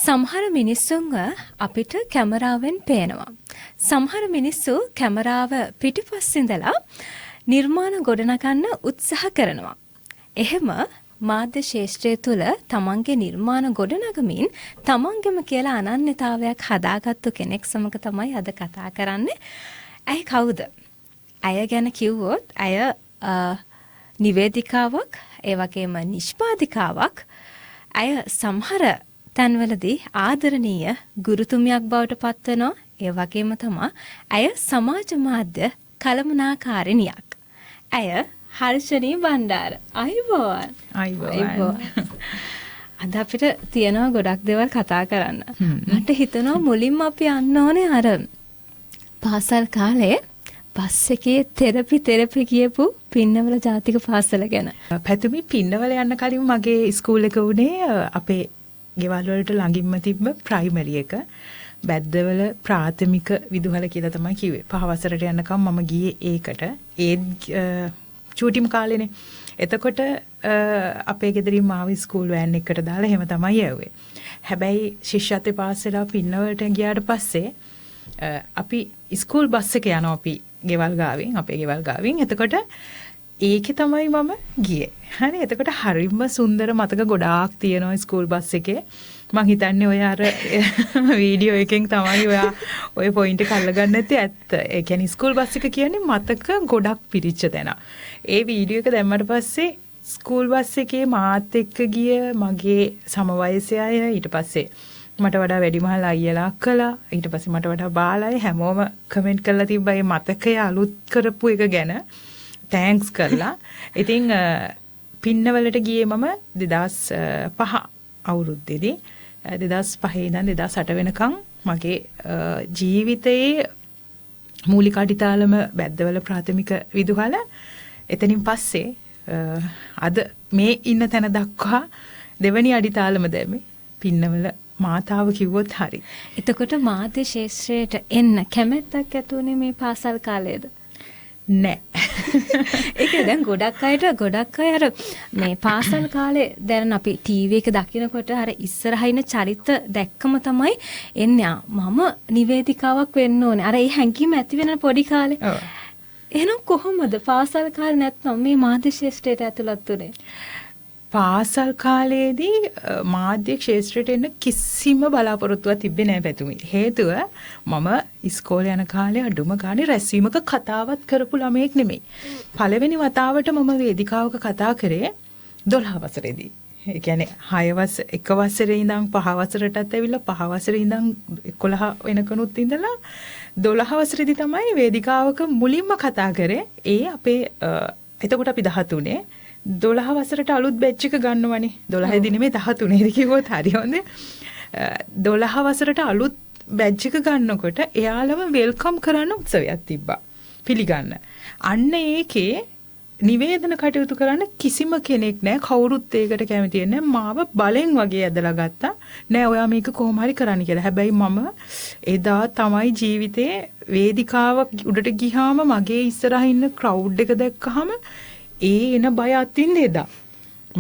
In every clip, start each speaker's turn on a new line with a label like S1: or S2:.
S1: සමහර මිනිස්සුන්ව අපිට කැමරාවෙන් පේනවා. සමහර මිනිස්සු කැමරාව පිටිපස්ස ඉඳලා නිර්මාණ ගොඩනගන්න උත්සාහ කරනවා. එහෙම මාධ්‍ය ක්ෂේත්‍රය තුළ තමන්ගේ නිර්මාණ ගොඩනගමින් තමන්ගෙම කියලා අනන්‍යතාවයක් හදාගත්තු කෙනෙක් සමග තමයි අද කතා කරන්නේ. ඇය කවුද? ඇය ගැන කිව්වොත් ඇය නිවේදිකාවක්, ඒ වගේම නිෂ්පාදිකාවක්. ඇය සමහර තැන්වලදී ආදරණීය ගුරුතුමියක් බවට පත්වෙනවා. ඒ වගේම තමා ඇය සමාජ මාධ්‍ය කළමනාකාරිනියක්. ඇය හර්ෂණී බණ්ඩාර. ආයුබෝවන්.
S2: ආයුබෝවන්.
S1: අද අපිට තියෙනවා ගොඩක් දේවල් කතා කරන්න. මට හිතෙනවා මුලින්ම අපි යන්න ඕනේ අර පාසල් කාලේ බස් එකේ තෙරපි තෙරපි කියපු පින්නවල ජාතික පාසල ගැන.
S2: පැතුමි, පින්නවල යන්න කලින් මගේ ස්කූල් එක වුණේ අපේ ගෙවල් වලට ළඟින්ම තිබ්බ ප්‍රයිමරි එක. බැද්දවල ප්‍රාථමික විදුහල කියලා තමයි කිව්වේ. පහ වසරට යනකම් මම ගියේ ඒකට. ඒත් චූටිම කාලේනේ. එතකොට අපේ ගෙදරින් මාව ස්කූල් වෑන් එකකට දාලා එහෙම තමයි යවුවේ. හැබැයි ශිෂ්‍යත්වයේ පාස් වෙලා පින්නවලට ගියාට පස්සේ අපි ස්කූල් බස් එක යනවා අපි ගෙවල් ගාවින්, අපේ ගෙවල් ගාවින්. එතකොට ඒකේ තමයි මම ගියේ. හරි. එතකොට හරිම සුන්දර මතක ගොඩාක් තියෙනවා ස්කූල් බස් එකේ. මං හිතන්නේ ඔය අර වීඩියෝ එකෙන් තමයි ඔයා ඔය පොයින්ට් එක අල්ලගන්න නැත්තේ ඇත්ත. ඒ කියන්නේ ස්කූල් බස් එක කියන්නේ මතක ගොඩක් පිරිච්ච තැන. ඒ වීඩියෝ එක දැම්මට පස්සේ ස්කූල් බස් එකේ මාත් එක්ක ගිය මගේ සමවයසේ අය, ඊට පස්සේ මට වඩා වැඩිමහල් අයියලා අක්කලා, ඊට පස්සේ මට වඩා බාල අය හැමෝම කමෙන්ට් කරලා තිබ්බා මේ මතකය අලුත් කරපු එක ගැන thanks කරලා. ඉතින් පින්නවලට ගියේ මම 2005 අවුරුද්දේදී. 2005 ඉඳන් 2008 වෙනකන් මගේ ජීවිතයේ මූලික අඩිතාලම බැද්දවල ප්‍රාථමික විදුහල. එතනින් පස්සේ අද මේ ඉන්න තැන දක්වා දෙවනි අඩිතාලම දැම්මේ පින්නවල මාතාව කිව්වොත් හරි.
S1: එතකොට මාධ්‍ය ක්ෂේත්‍රයට එන්න කැමැත්තක් ඇති වුණේ මේ පාසල් කාලයේද?
S2: නෑ.
S1: ඒක දැන් ගොඩක් අයට, ගොඩක් අය අර මේ පාසල් කාලේ දැන් අපි ටීවී එක දකිනකොට අර ඉස්සරහා ඉන්න චරිත දැක්කම තමයි එන්නේ, මම නිවේදිකාවක් වෙන්න ඕනේ. අර ඒ හැඟීම ඇති වෙන පොඩි කාලේ. එහෙනම් කොහොමද පාසල් කාලේ නැත්නම් මේ මාධ්‍ය ක්ෂේත්‍රයට ඇතුළත් වුණේ?
S2: පාසල් කාලේදී මාධ්‍ය ක්ෂේත්‍රයට එන්න කිසිම බලාපොරොත්තුවක් තිබ්බේ නෑ පැතුමි. හේතුව මම ඉස්කෝලේ යන කාලේ අඩුම ගානේ රැස්වීමක කතාවත් කරපු ළමයෙක් නෙමෙයි. පළවෙනි වතාවට මම වේදිකාවක කතා කරේ 12 වසරේදී. ඒ කියන්නේ 6 වස එක වසරේ ඉඳන් 5 වසරටත් ඇවිල්ලා 5 වසරේ ඉඳන් 11 වෙනකනුත් ඉඳලා 12 වසරේදී තමයි වේදිකාවක මුලින්ම කතා කරේ. ඒ අපේ එතකොට අපි 13 12 වසරට අලුත් බැච් එක ගන්නවනේ. 12 දී නෙමෙයි 13 දී කිව්වොත් හරි හොඳේ. 12 වසරට අලුත් බැච් එක ගන්නකොට එයාලම welcome කරන්න උත්සවයක් තිබ්බා. පිළිගන්න. අන්න ඒකේ නිවේදන කටයුතු කරන්න කිසිම කෙනෙක් නෑ. කවුරුත් ඒකට කැමති නෑ. මාව බලෙන් වගේ ඇදලා ගත්තා. නෑ ඔයා මේක කොහොම හරි කරන්න කියලා. හැබැයි මම එදා තමයි ජීවිතේ වේදිකාව උඩට ගියාම මගේ ඉස්සරහා ඉන්න ක්‍රවුඩ් එක දැක්කහම ඒ එන බය අත්විඳ එදා.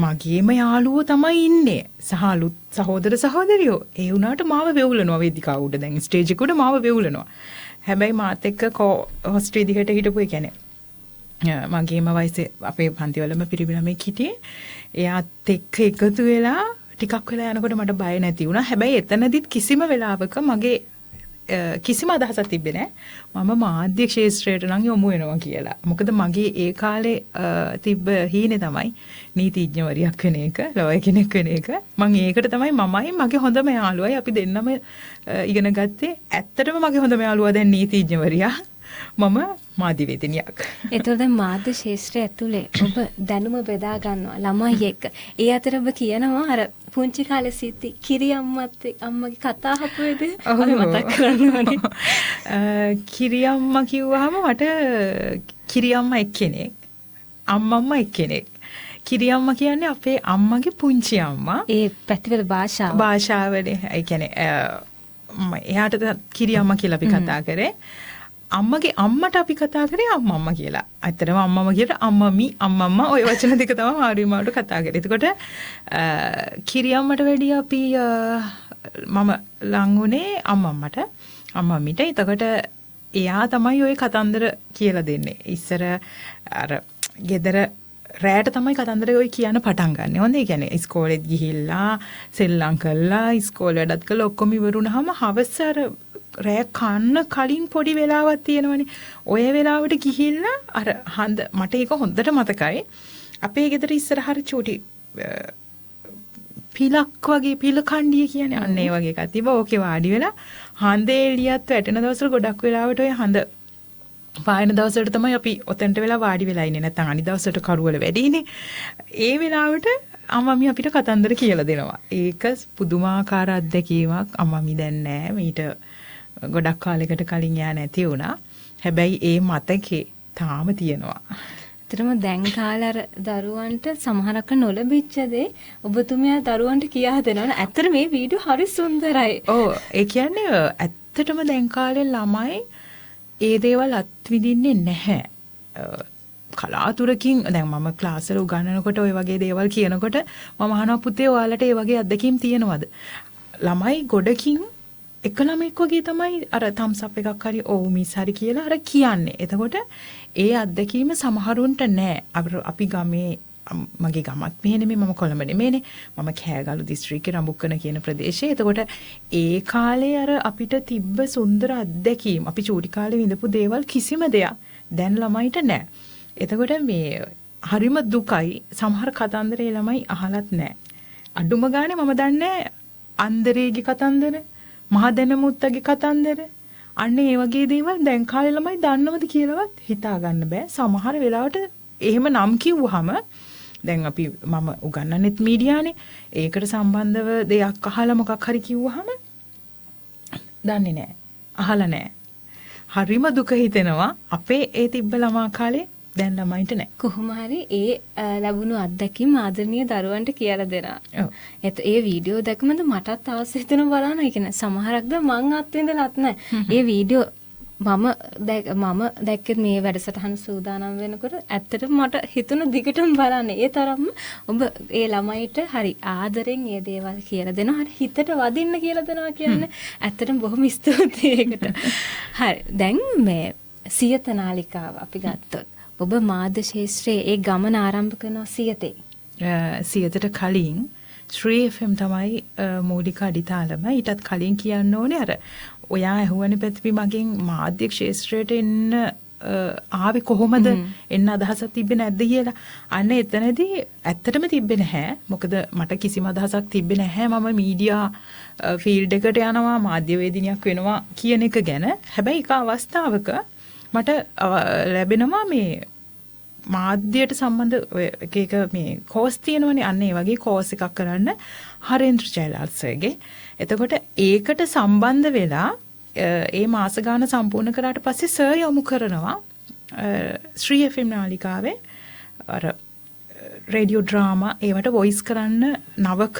S2: මගේම යාළුවෝ තමයි ඉන්නේ. සහ අලුත් සහෝදර සහෝදරියෝ. ඒ වුණාට මාව වෙවුලනවා වේදිකාව උඩ. දැන් ස්ටේජ් එක උඩ මාව වෙවුලනවා. හැබැයි මාත් එක්ක කෝ හොස්ට් විදිහට හිටපු, ඒ කියන්නේ මගේම වයසේ අපේ පන්තිවලම පිරිමි ළමෙක් හිටියේ. එයාත් එක්ක එකතු වෙලා ටිකක් වෙලා යනකොට මට බය නැති වුණා. හැබැයි එතනදිත් කිසිම වෙලාවක මගේ කිසිම අදහසක් තිබ්බේ නෑ මම මාධ්‍ය ක්ෂේත්‍රයට නම් යොමු වෙනවා කියලා. මොකද මගේ ඒ කාලේ තිබ්බ හීනේ තමයි නීතිඥවරියක් වෙන එක, ලෝයර් කෙනෙක් වෙන එක. මං ඒකට තමයි මමයි මගේ හොඳම යාළුවයි අපි දෙන්නම ඉගෙන ගත්තේ. ඇත්තටම මගේ හොඳම යාළුවා දැන් නීතිඥවරියා. මම මාධ්‍යවේදිනියක්.
S1: එතකොට දැන් මාධ්‍ය ක්ෂේත්‍රය ඇතුලේ ඔබ දැනුම බෙදා ගන්නවා ළමයි එක්ක. ඒ අතර ඔබ කියනවා අර පුංචි කාලේ සිද්ධි කිරියම්මත් අම්මගේ කතා අහපු විදිහ අපි මතක් කරන්න ඕනේ.
S2: කිරියම්මා කිව්වහම මට කිරියම්මා එක්කෙනෙක්, අම්මම්මා එක්කෙනෙක්. කිරියම්මා කියන්නේ අපේ අම්මගේ පුංචි අම්මා.
S1: ඒ පැතිවල භාෂාව.
S2: භාෂාවනේ. ඒ කියන්නේ එයාට කිරියම්මා කියලා අපි කතා කරේ. අම්මගේ අම්මට අපි කතා කරේ අම්මම්මා කියලා. ඇත්තටම අම්මම කියලා අම්මමි අම්මම්මා ඔය වචන දෙක තමයි මාරුවෙන් මාරුවට කතා කරේ. එතකොට කිරියම්මට වැඩිය අපි මම ලං වුණේ අම්මම්මට අම්මම්මිට. එතකොට එයා තමයි ඔය කතන්දර කියලා දෙන්නේ. ඉස්සර අර ගෙදර රෑට තමයි කතන්දර ඔය කියන්න පටන් ගන්න. හොඳ ඒ කියන්නේ ඉස්කෝලෙත් ගිහිල්ලා සෙල්ලම් කරලා ඉස්කෝලේ වැඩත් කරලා ඔක්කොම ඉවර වුණාම හවස අර රෑ කන්න කලින් පොඩි වෙලාවක් තියෙනවනේ. ඔය වෙලාවට ගිහිල්ලා අර හඳ මට ඒක හොඳට මතකයි. අපේ ගෙදර ඉස්සරහ හරි චූටි පිලක් වගේ පිල කණ්ඩිය කියන්නේ අන්න ඒ වගේ එකක් තිබ්බා. ඕකේ වාඩි වෙලා හඳ එළියත් වැටෙන දවස්වල ගොඩක් වෙලාවට ඔය හඳ පායන දවස්වලට තමයි අපි ඔතෙන්ට වෙලා වාඩි වෙලා ඉන්නේ. නැත්තම් අනිත් දවස්වලට කරුවල වැඩිනේ. ඒ වෙලාවට අම්මමි අපිට කතන්දර කියලා දෙනවා. ඒක පුදුමාකාර අත්දැකීමක්. අම්මමි දැන් නෑ. මීට ගොඩක් කාලයකට කලින් යා නැති වුණා. හැබැයි ඒ මතකේ තාම තියෙනවා.
S1: ඇත්තටම දැන් කාලේ අර දරුවන්ට සමහරක් නොලැබිච්ච දේ ඔබතුමියා දරුවන්ට කියා දෙනවා. ඇත්තට මේ වීඩියෝ හරි සුන්දරයි.
S2: ඔව් ඒ කියන්නේ ඇත්තටම දැන් කාලේ ළමයි ඒ දේවල් අත්විඳින්නේ නැහැ. කලාතුරකින් දැන් මම ක්ලාස් වල උගන්වනකොට ඔය වගේ දේවල් කියනකොට මම අහනවා පුතේ ඔයාලට ඒ වගේ අත්දැකීම් තියෙනවද? ළමයි ගොඩකින් එක ළමෙක් වගේ තමයි අර තම්ස් අප් එකක් හරි ඔව් මිස් හරි කියලා අර කියන්නේ. එතකොට ඒ අත්දැකීම සමහරුන්ට නෑ. අපි ගමේ මගේ ගමත් මෙහෙ නෙමෙයි, මම කොළඹ නෙමෙයිනේ. මම කෑගලු දිස්ත්‍රික්කේ රඹුක්කන කියන ප්‍රදේශයේ. එතකොට ඒ කාලේ අර අපිට තිබ්බ සුන්දර අත්දැකීම්, අපි චූටි කාලේ විඳපු දේවල් කිසිම දෙයක් දැන් ළමයිට නෑ. එතකොට මේ හරිම දුකයි. සමහර කතන්දර ඒ ළමයි අහලත් නෑ. අඩුම ගානේ මම දන්නේ අන්දරේගේ කතන්දර, මහදැනමුත්තගේ කතන්දර, අන්න ඒ වගේ දේවල් දැන් කාලේ ළමයි දන්නවද කියලාවත් හිතා ගන්න බෑ. සමහර වෙලාවට එහෙම නම් කිව්වහම දැන් අපි මම උගන්වන්නෙත් මීඩියානේ. ඒකට සම්බන්ධව දෙයක් අහලා මොකක් හරි කිව්වහම දන්නේ නෑ. අහලා නෑ. හරිම දුක හිතෙනවා. අපේ ඒ තිබ්බ ළමා කාලේ දැන් ළමයින්ට නෑ.
S1: කොහොම හරි ඒ ලැබුණු අත්දැකීම් ආදරණීය දරුවන්ට කියලා දෙනවා.
S2: ඔව්.
S1: ඒත් ඒ වීඩියෝ දැක්කමද මටත් ආස හිතෙනවා බලන්න. ඒ කියන්නේ සමහරක් ද මං අත්විඳලත් නෑ. ඒ වීඩියෝ මම දැක්කේ මේ වැඩසටහන සූදානම් වෙනකොට ඇත්තටම මට හිතුණ දිගටම බලන්න. ඒ තරම්ම ඔබ ඒ ළමයිට හරි ආදරෙන් ඒ දේවල් කියලා දෙනවා. හරි හිතට වදින්න කියලා දෙනවා කියන්නේ. ඇත්තටම බොහොම ස්තුතියි ඒකට. හරි. දැන් මේ සියත නාලිකාව අපි ගත්තොත් ඔබ මාධ්‍ය ක්ෂේත්‍රයේ ඒ ගමන ආරම්භ කරනවා සියතේ.
S2: සියතට කලින් ශ්‍රී FM තමයි මූලික අඩිතාලම. ඊටත් කලින් කියන්න ඕනේ අර ඔයා ඇහුවනේ ප්‍රතිපි මගෙන් මාධ්‍ය ක්ෂේත්‍රයට එන්න ආවේ කොහොමද, එන්න අදහසක් තිබ්බේ නැද්ද කියලා. අන්න එතනදී ඇත්තටම තිබ්බේ නැහැ. මොකද මට කිසිම අදහසක් තිබ්බේ නැහැ මම මීඩියා ෆීල්ඩ් එකට යනවා, මාධ්‍යවේදිනියක් වෙනවා කියන එක ගැන. හැබැයි එක අවස්ථාවක මට ලැබෙනවා මේ මාධ්‍යයට සම්බන්ධ ඔය එක එක මේ කෝස් තියෙනවනේ. අන්න ඒ වගේ කෝස් එකක් කරන්න හරේන්ද්‍ර ජයලාල් සර්ගේ. එතකොට ඒකට සම්බන්ධ වෙලා ඒ මාස ගාන සම්පූර්ණ කරාට පස්සේ සර් යොමු කරනවා ශ්‍රී FM නාලිකාවේ අර රේඩියෝ ඩ්‍රාමා ඒවට වොයිස් කරන්න නවක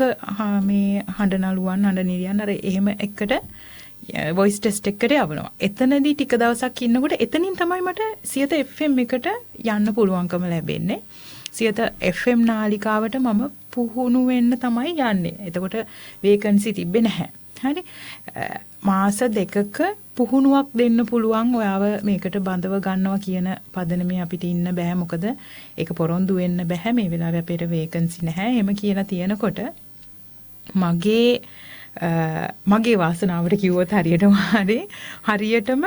S2: මේ හඬ නළුවන් හඬ නිරියන් අර එහෙම එකට වොයිස් ටෙස්ට් එකකට යවනවා. එතනදී ටික දවසක් ඉන්නකොට එතනින් තමයි මට සියත FM එකට යන්න පුළුවන්කම ලැබෙන්නේ. සියත FM නාලිකාවට මම පුහුණු වෙන්න තමයි යන්නේ. එතකොට වේකන්සි තිබ්බේ නැහැ. හරි. මාස දෙකක පුහුණුවක් දෙන්න පුළුවන් ඔයාව මේකට බඳව ගන්නවා කියන පදනමේ අපිට ඉන්න බෑ. මොකද ඒක පොරොන්දු වෙන්න බෑ. මේ වෙලාවේ අපිට වේකන්සි නැහැ. එහෙම කියලා තියෙනකොට මගේ වාසනාවට කිව්වොත් හරියටම හරියටම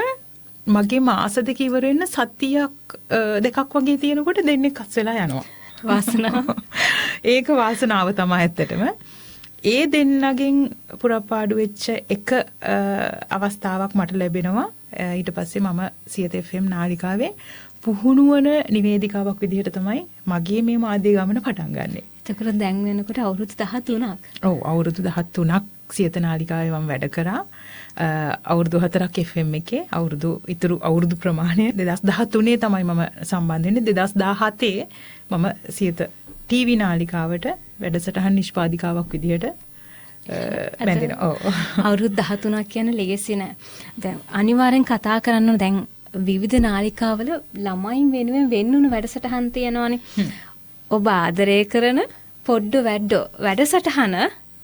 S2: මගේ මාස දෙක ඉවර වෙන්න සතියක් දෙකක් වගේ තියෙනකොට දෙන්නෙක් අස් වෙලා යනවා.
S1: වාසනාව.
S2: ඒක වාසනාව තමයි ඇත්තටම. ඒ දෙන්නගෙන් පුරපාඩු වෙච්ච එක අවස්ථාවක් මට ලැබෙනවා. ඊට පස්සේ මම සියත FM නාලිකාවේ පුහුණුවන නිවේදිකාවක් විදිහට තමයි මගේ මේ මාධ්‍ය ගමන පටන් ගන්නෙ.
S1: එතකොට දැන් වෙනකොට අවුරුදු 13ක්.
S2: ඔව් අවුරුදු 13ක් සියත නාලිකාවේ මම වැඩ කරා. අවුරුදු 4ක් FM එකේ අවුරුදු ඉතුරු අවුරුදු ප්‍රමාණය 2013 තමයි මම සම්බන්ධ වෙන්නේ. 2017 මම සියත ටීවී නාලිකාවට වැඩසටහන් නිෂ්පාදිකාවක් විදිහට බැඳෙනවා. ඔව්.
S1: අවුරුදු 13ක් කියන්නේ ලේසි නෑ. දැන් අනිවාර්යෙන් කතා කරන්න ඕන. දැන් විවිධ නාලිකාවල ළමයින් වෙනුවෙන් වෙන්නුණු වැඩසටහන් තියෙනවානේ. ඔබ ආදරය කරන පොඩ්ඩෝ වැඩ්ඩෝ වැඩසටහන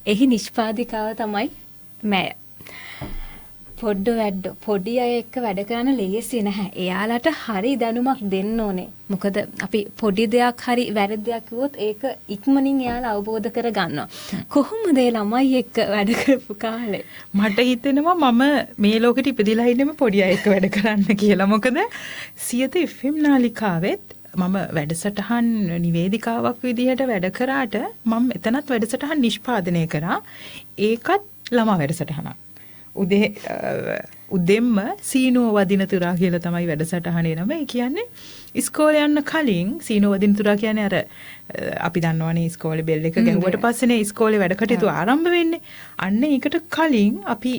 S1: එහි නිෂ්පාදිකාව තමයි මැය. පොඩ්ඩෝ වැඩ්ඩෝ පොඩි අය එක්ක වැඩ කරන්න ලේසි නැහැ. එයාලට හරි දැනුමක් දෙන්න ඕනේ. මොකද අපි පොඩි දෙයක් හරි වැරදි දෙයක් කිව්වොත් ඒක ඉක්මනින් එයාලා අවබෝධ කරගන්නවා. කොහොමද ඒ ළමයි එක්ක වැඩ කරපු කාලේ?
S2: මට හිතෙනවා මම මේ ලෝකෙට ඉපදිලා ඉන්නෙම පොඩි අය එක්ක වැඩ කරන්න කියලා. මොකද සියත FM නාලිකාවෙත් මම වැඩසටහන් නිවේදිකාවක් විදිහට වැඩ කරාට මම එතනත් වැඩසටහන් නිෂ්පාදනය කරා. ඒකත් ළමා වැඩසටහනක්. උදෙන්ම සීනුව වදින තුරා කියලා තමයි වැඩසටහනේ නම. ඒ කියන්නේ ඉස්කෝලේ යන්න කලින් සීනුව වදින තුරා කියන්නේ අර අපි දන්නවනේ ඉස්කෝලේ බෙල් එක ගැහුවට පස්සේනේ ඉස්කෝලේ වැඩ කටයුතු ආරම්භ වෙන්නේ. අන්න ඒකට කලින් අපි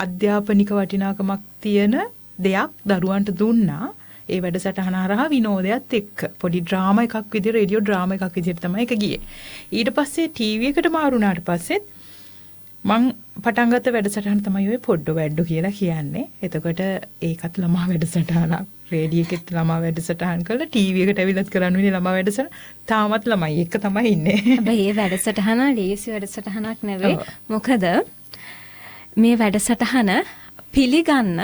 S2: අධ්‍යාපනික වටිනාකමක් තියෙන දෙයක් දරුවන්ට දුන්නා. ඒ වැඩසටහන හරහා විනෝදයත් එක්ක පොඩි ඩ්‍රාමා එකක් විදිහට, රේඩියෝ ඩ්‍රාමා එකක් විදිහට තමයි ඒක ගියේ. ඊට පස්සේ ටීවී එකට මාරු වුණාට පස්සෙත් මං පටන් ගත්ත වැඩසටහන තමයි ඔය පොඩ්ඩෝ වැඩ්ඩෝ කියලා කියන්නේ. එතකොට ඒකත් ළමා වැඩසටහනක්. රේඩියෝ එකෙත් ළමා වැඩසටහන් කළා, ටීවී එකට ඇවිල්ලත් කරන්න වෙන්නේ ළමා වැඩසටහන. තාමත් ළමයි එක්ක තමයි ඉන්නේ.
S1: හැබැයි මේ වැඩසටහන ලේසි වැඩසටහනක් නෙවෙයි. මොකද මේ වැඩසටහන පිළිගන්න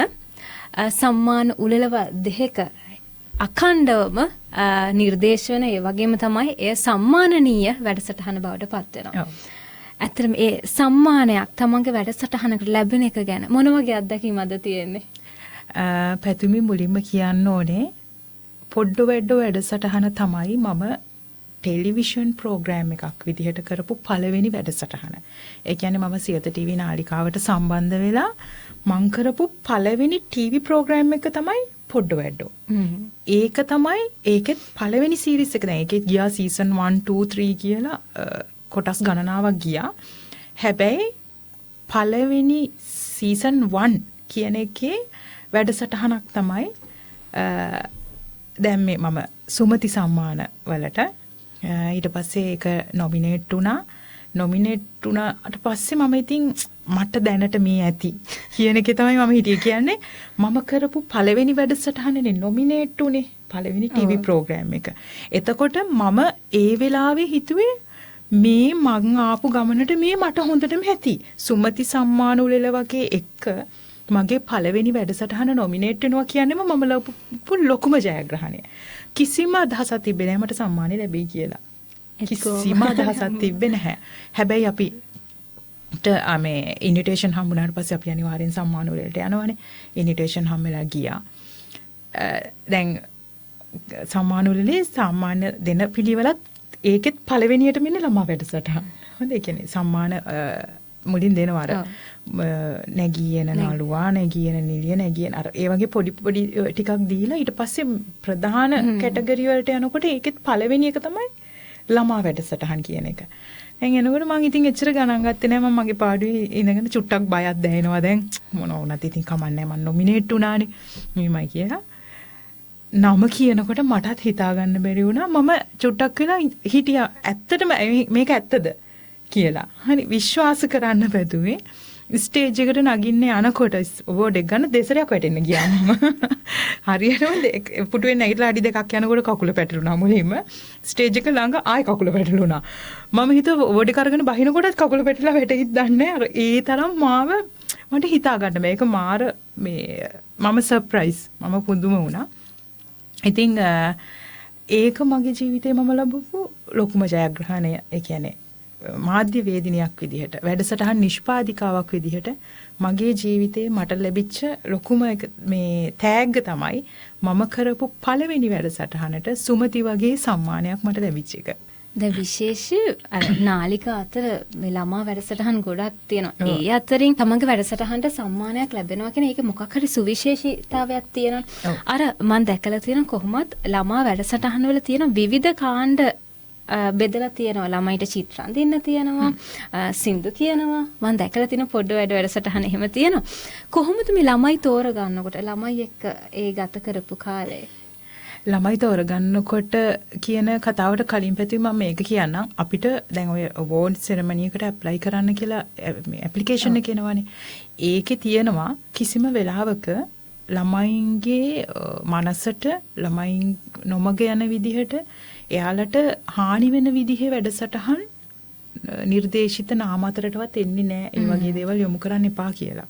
S1: සම්මාන උළෙලව දෙකක අඛණ්ඩවම නිර්දේශ වෙන, ඒ වගේම තමයි එය සම්මානනීය වැඩසටහන බවට පත් වෙනවා. ඇත්තටම ඒ සම්මානයක් තමන්ගේ වැඩසටහනකට ලැබෙන එක ගැන මොන වගේ අත්දැකීමක්ද තියෙන්නේ?
S2: පැතුමි මුලින්ම කියන්න ඕනේ පොඩ්ඩෝ වැඩ්ඩෝ වැඩසටහන තමයි මම ටෙලිවිෂන් ප්‍රෝග්‍රෑම් එකක් විදිහට කරපු පළවෙනි වැඩසටහන. ඒ කියන්නේ මම සියත ටීවී නාලිකාවට සම්බන්ධ වෙලා මං කරපු පළවෙනි ටීවී ප්‍රෝග්‍රෑම් එක තමයි පොඩ්ඩෝ වැඩ්ඩෝ. ඒක තමයි ඒකෙත් පළවෙනි සීරීස් එක. දැන් ඒකෙත් ගියා සීසන් 1 2 3 කියලා කොටස් ගණනාවක් ගියා. හැබැයි පළවෙනි සීසන් 1 කියන එකේ වැඩසටහනක් තමයි දැන් මේ මම සුමති සම්මාන වලට ඊට පස්සේ ඒක නොමිනේට් වුණා. නොමිනේට් වුණාට පස්සේ මම ඉතින් මට දැනට මේ ඇති කියන එකේ තමයි මම හිටියේ. කියන්නේ මම කරපු පළවෙනි වැඩසටහනනේ නොමිනේට් වුණේ, පළවෙනි ටීවී ප්‍රෝග්‍රෑම් එක. එතකොට මම ඒ වෙලාවේ හිතුවේ මේ මං ආපු ගමනට මේ මට හොඳටම ඇති. සුමති සම්මාන උළෙල වගේ එක්ක මගේ පළවෙනි වැඩසටහන නොමිනේට් වෙනවා කියන්නේම මම ලැබපු ලොකුම ජයග්‍රහණය. කිසිම අදහසක් තිබ්බේ නැහැ මට සම්මානය ලැබෙයි කියලා. කිසිම අදහසක් තිබ්බේ නැහැ. හැබැයි අපිට මේ ඉන්විටේෂන් හම්බුනාට පස්සේ අපි අනිවාර්යෙන් සම්මාන උළෙලට යනවනේ. ඉන්විටේෂන් හම්බ වෙලා ගියා. දැන් සම්මාන උළෙලේ සම්මාන දෙන පිළිවෙලත් ඒකෙත් පළවෙනියටම ඉන්නේ ළමා වැඩසටහන. හොඳ, ඒ කියන්නේ සම්මාන මුලින් දෙනවා අර නැගී එන නළුවා, නැගී එන නිලිය, නැගී එන අර ඒ වගේ පොඩි පොඩි ටිකක් දීලා ඊට පස්සේ ප්‍රධාන කැටගරි වලට යනකොට ඒකෙත් පළවෙනි එක තමයි ළමා වැඩසටහන් කියන එක. දැන් එනකොට මං ඉතින් එච්චර ගණන් ගත්තේ නෑ. මං මගේ පාඩුවේ ඉඳගෙන චුට්ටක් බයක් දැනෙනවා දැන් මොන වුණත් ඉතින් කමක් නෑ මං නොමිනේට් වුණානේ මෙහෙමයි කියලා. නම කියනකොට මටත් හිතා ගන්න බැරි වුණා. මම චුට්ටක් වෙලා හිටියා ඇත්තටම මේක ඇත්තද කියලා. හරි විශ්වාස කරන්න බැදුවේ. ස්ටේජ් එකට නගින්න යනකොට අවෝඩ් එක ගන්න දෙසරයක් වැටෙන්න ගියා මම. හරියටම පුටුවෙන් නැගිටලා අඩි දෙකක් යනකොට කකුල පැටලුණා මුලින්ම. ස්ටේජ් එක ළඟ ආයි කකුල පැටලුණා. මම හිතුවා අවෝඩ් එක අරගෙන බහිනකොටත් කකුල පැටලලා වැටෙයිද දන්නේ නැහැ. අර ඒ තරම් මාව මට හිතා ගන්න බෑ. ඒක මාර මේ මම සර්ප්‍රයිස්. මම පුදුම වුණා. ඉතින් ඒක මගේ ජීවිතේ මම ලැබපු ලොකුම ජයග්‍රහණය. ඒ කියන්නේ මාධ්‍ය වේදිනියක් විදිහට, වැඩසටහන් නිෂ්පාදිකාවක් විදිහට මගේ ජීවිතේ මට ලැබිච්ච ලොකුම මේ තෑග්ග තමයි මම කරපු පළවෙනි වැඩසටහනට සුමති වගේ සම්මානයක් මට ලැබිච්ච එක.
S1: දැන් විශේෂ අර නාලිකා අතර මේ ළමා වැඩසටහන් ගොඩක් තියෙනවා. ඒ අතරින් තමන්ගේ වැඩසටහනට සම්මානයක් ලැබෙනවා කියන ඒක මොකක් හරි සුවිශේෂීතාවයක් තියෙනවා. අර මං දැකලා තියෙන කොහොමත් ළමා වැඩසටහන් වල තියෙන විවිධ කාණ්ඩ බෙදලා තියෙනවා. ළමයිට චිත්‍ර අඳින්න තියෙනවා, සින්දු කියනවා. මං දැකලා තියෙන පොඩ්ඩ වැඩසටහන එහෙම තියෙනවා. කොහොමද මේ ළමයි තෝරගන්නකොට ළමයි එක්ක ඒ ගත කරපු කාලේ?
S2: ළමයි තෝරගන්නකොට කියන කතාවට කලින් පැතුවේ මම මේක කියන්නම්. අපිට දැන් ඔය අවෝඩ් සෙරමනි එකට ඇප්ලයි කරන්න කියලා මේ ඇප්ලිකේෂන් එක එනවනේ. ඒකේ තියෙනවා කිසිම වෙලාවක ළමයින්ගේ මනසට ළමයින් නොමග යන විදිහට එයාලට හානි වෙන විදිහේ වැඩසටහන් නිර්දේශිත නාම අතරටවත් එන්නේ නෑ. ඒ වගේ දේවල් යොමු කරන්න එපා කියලා.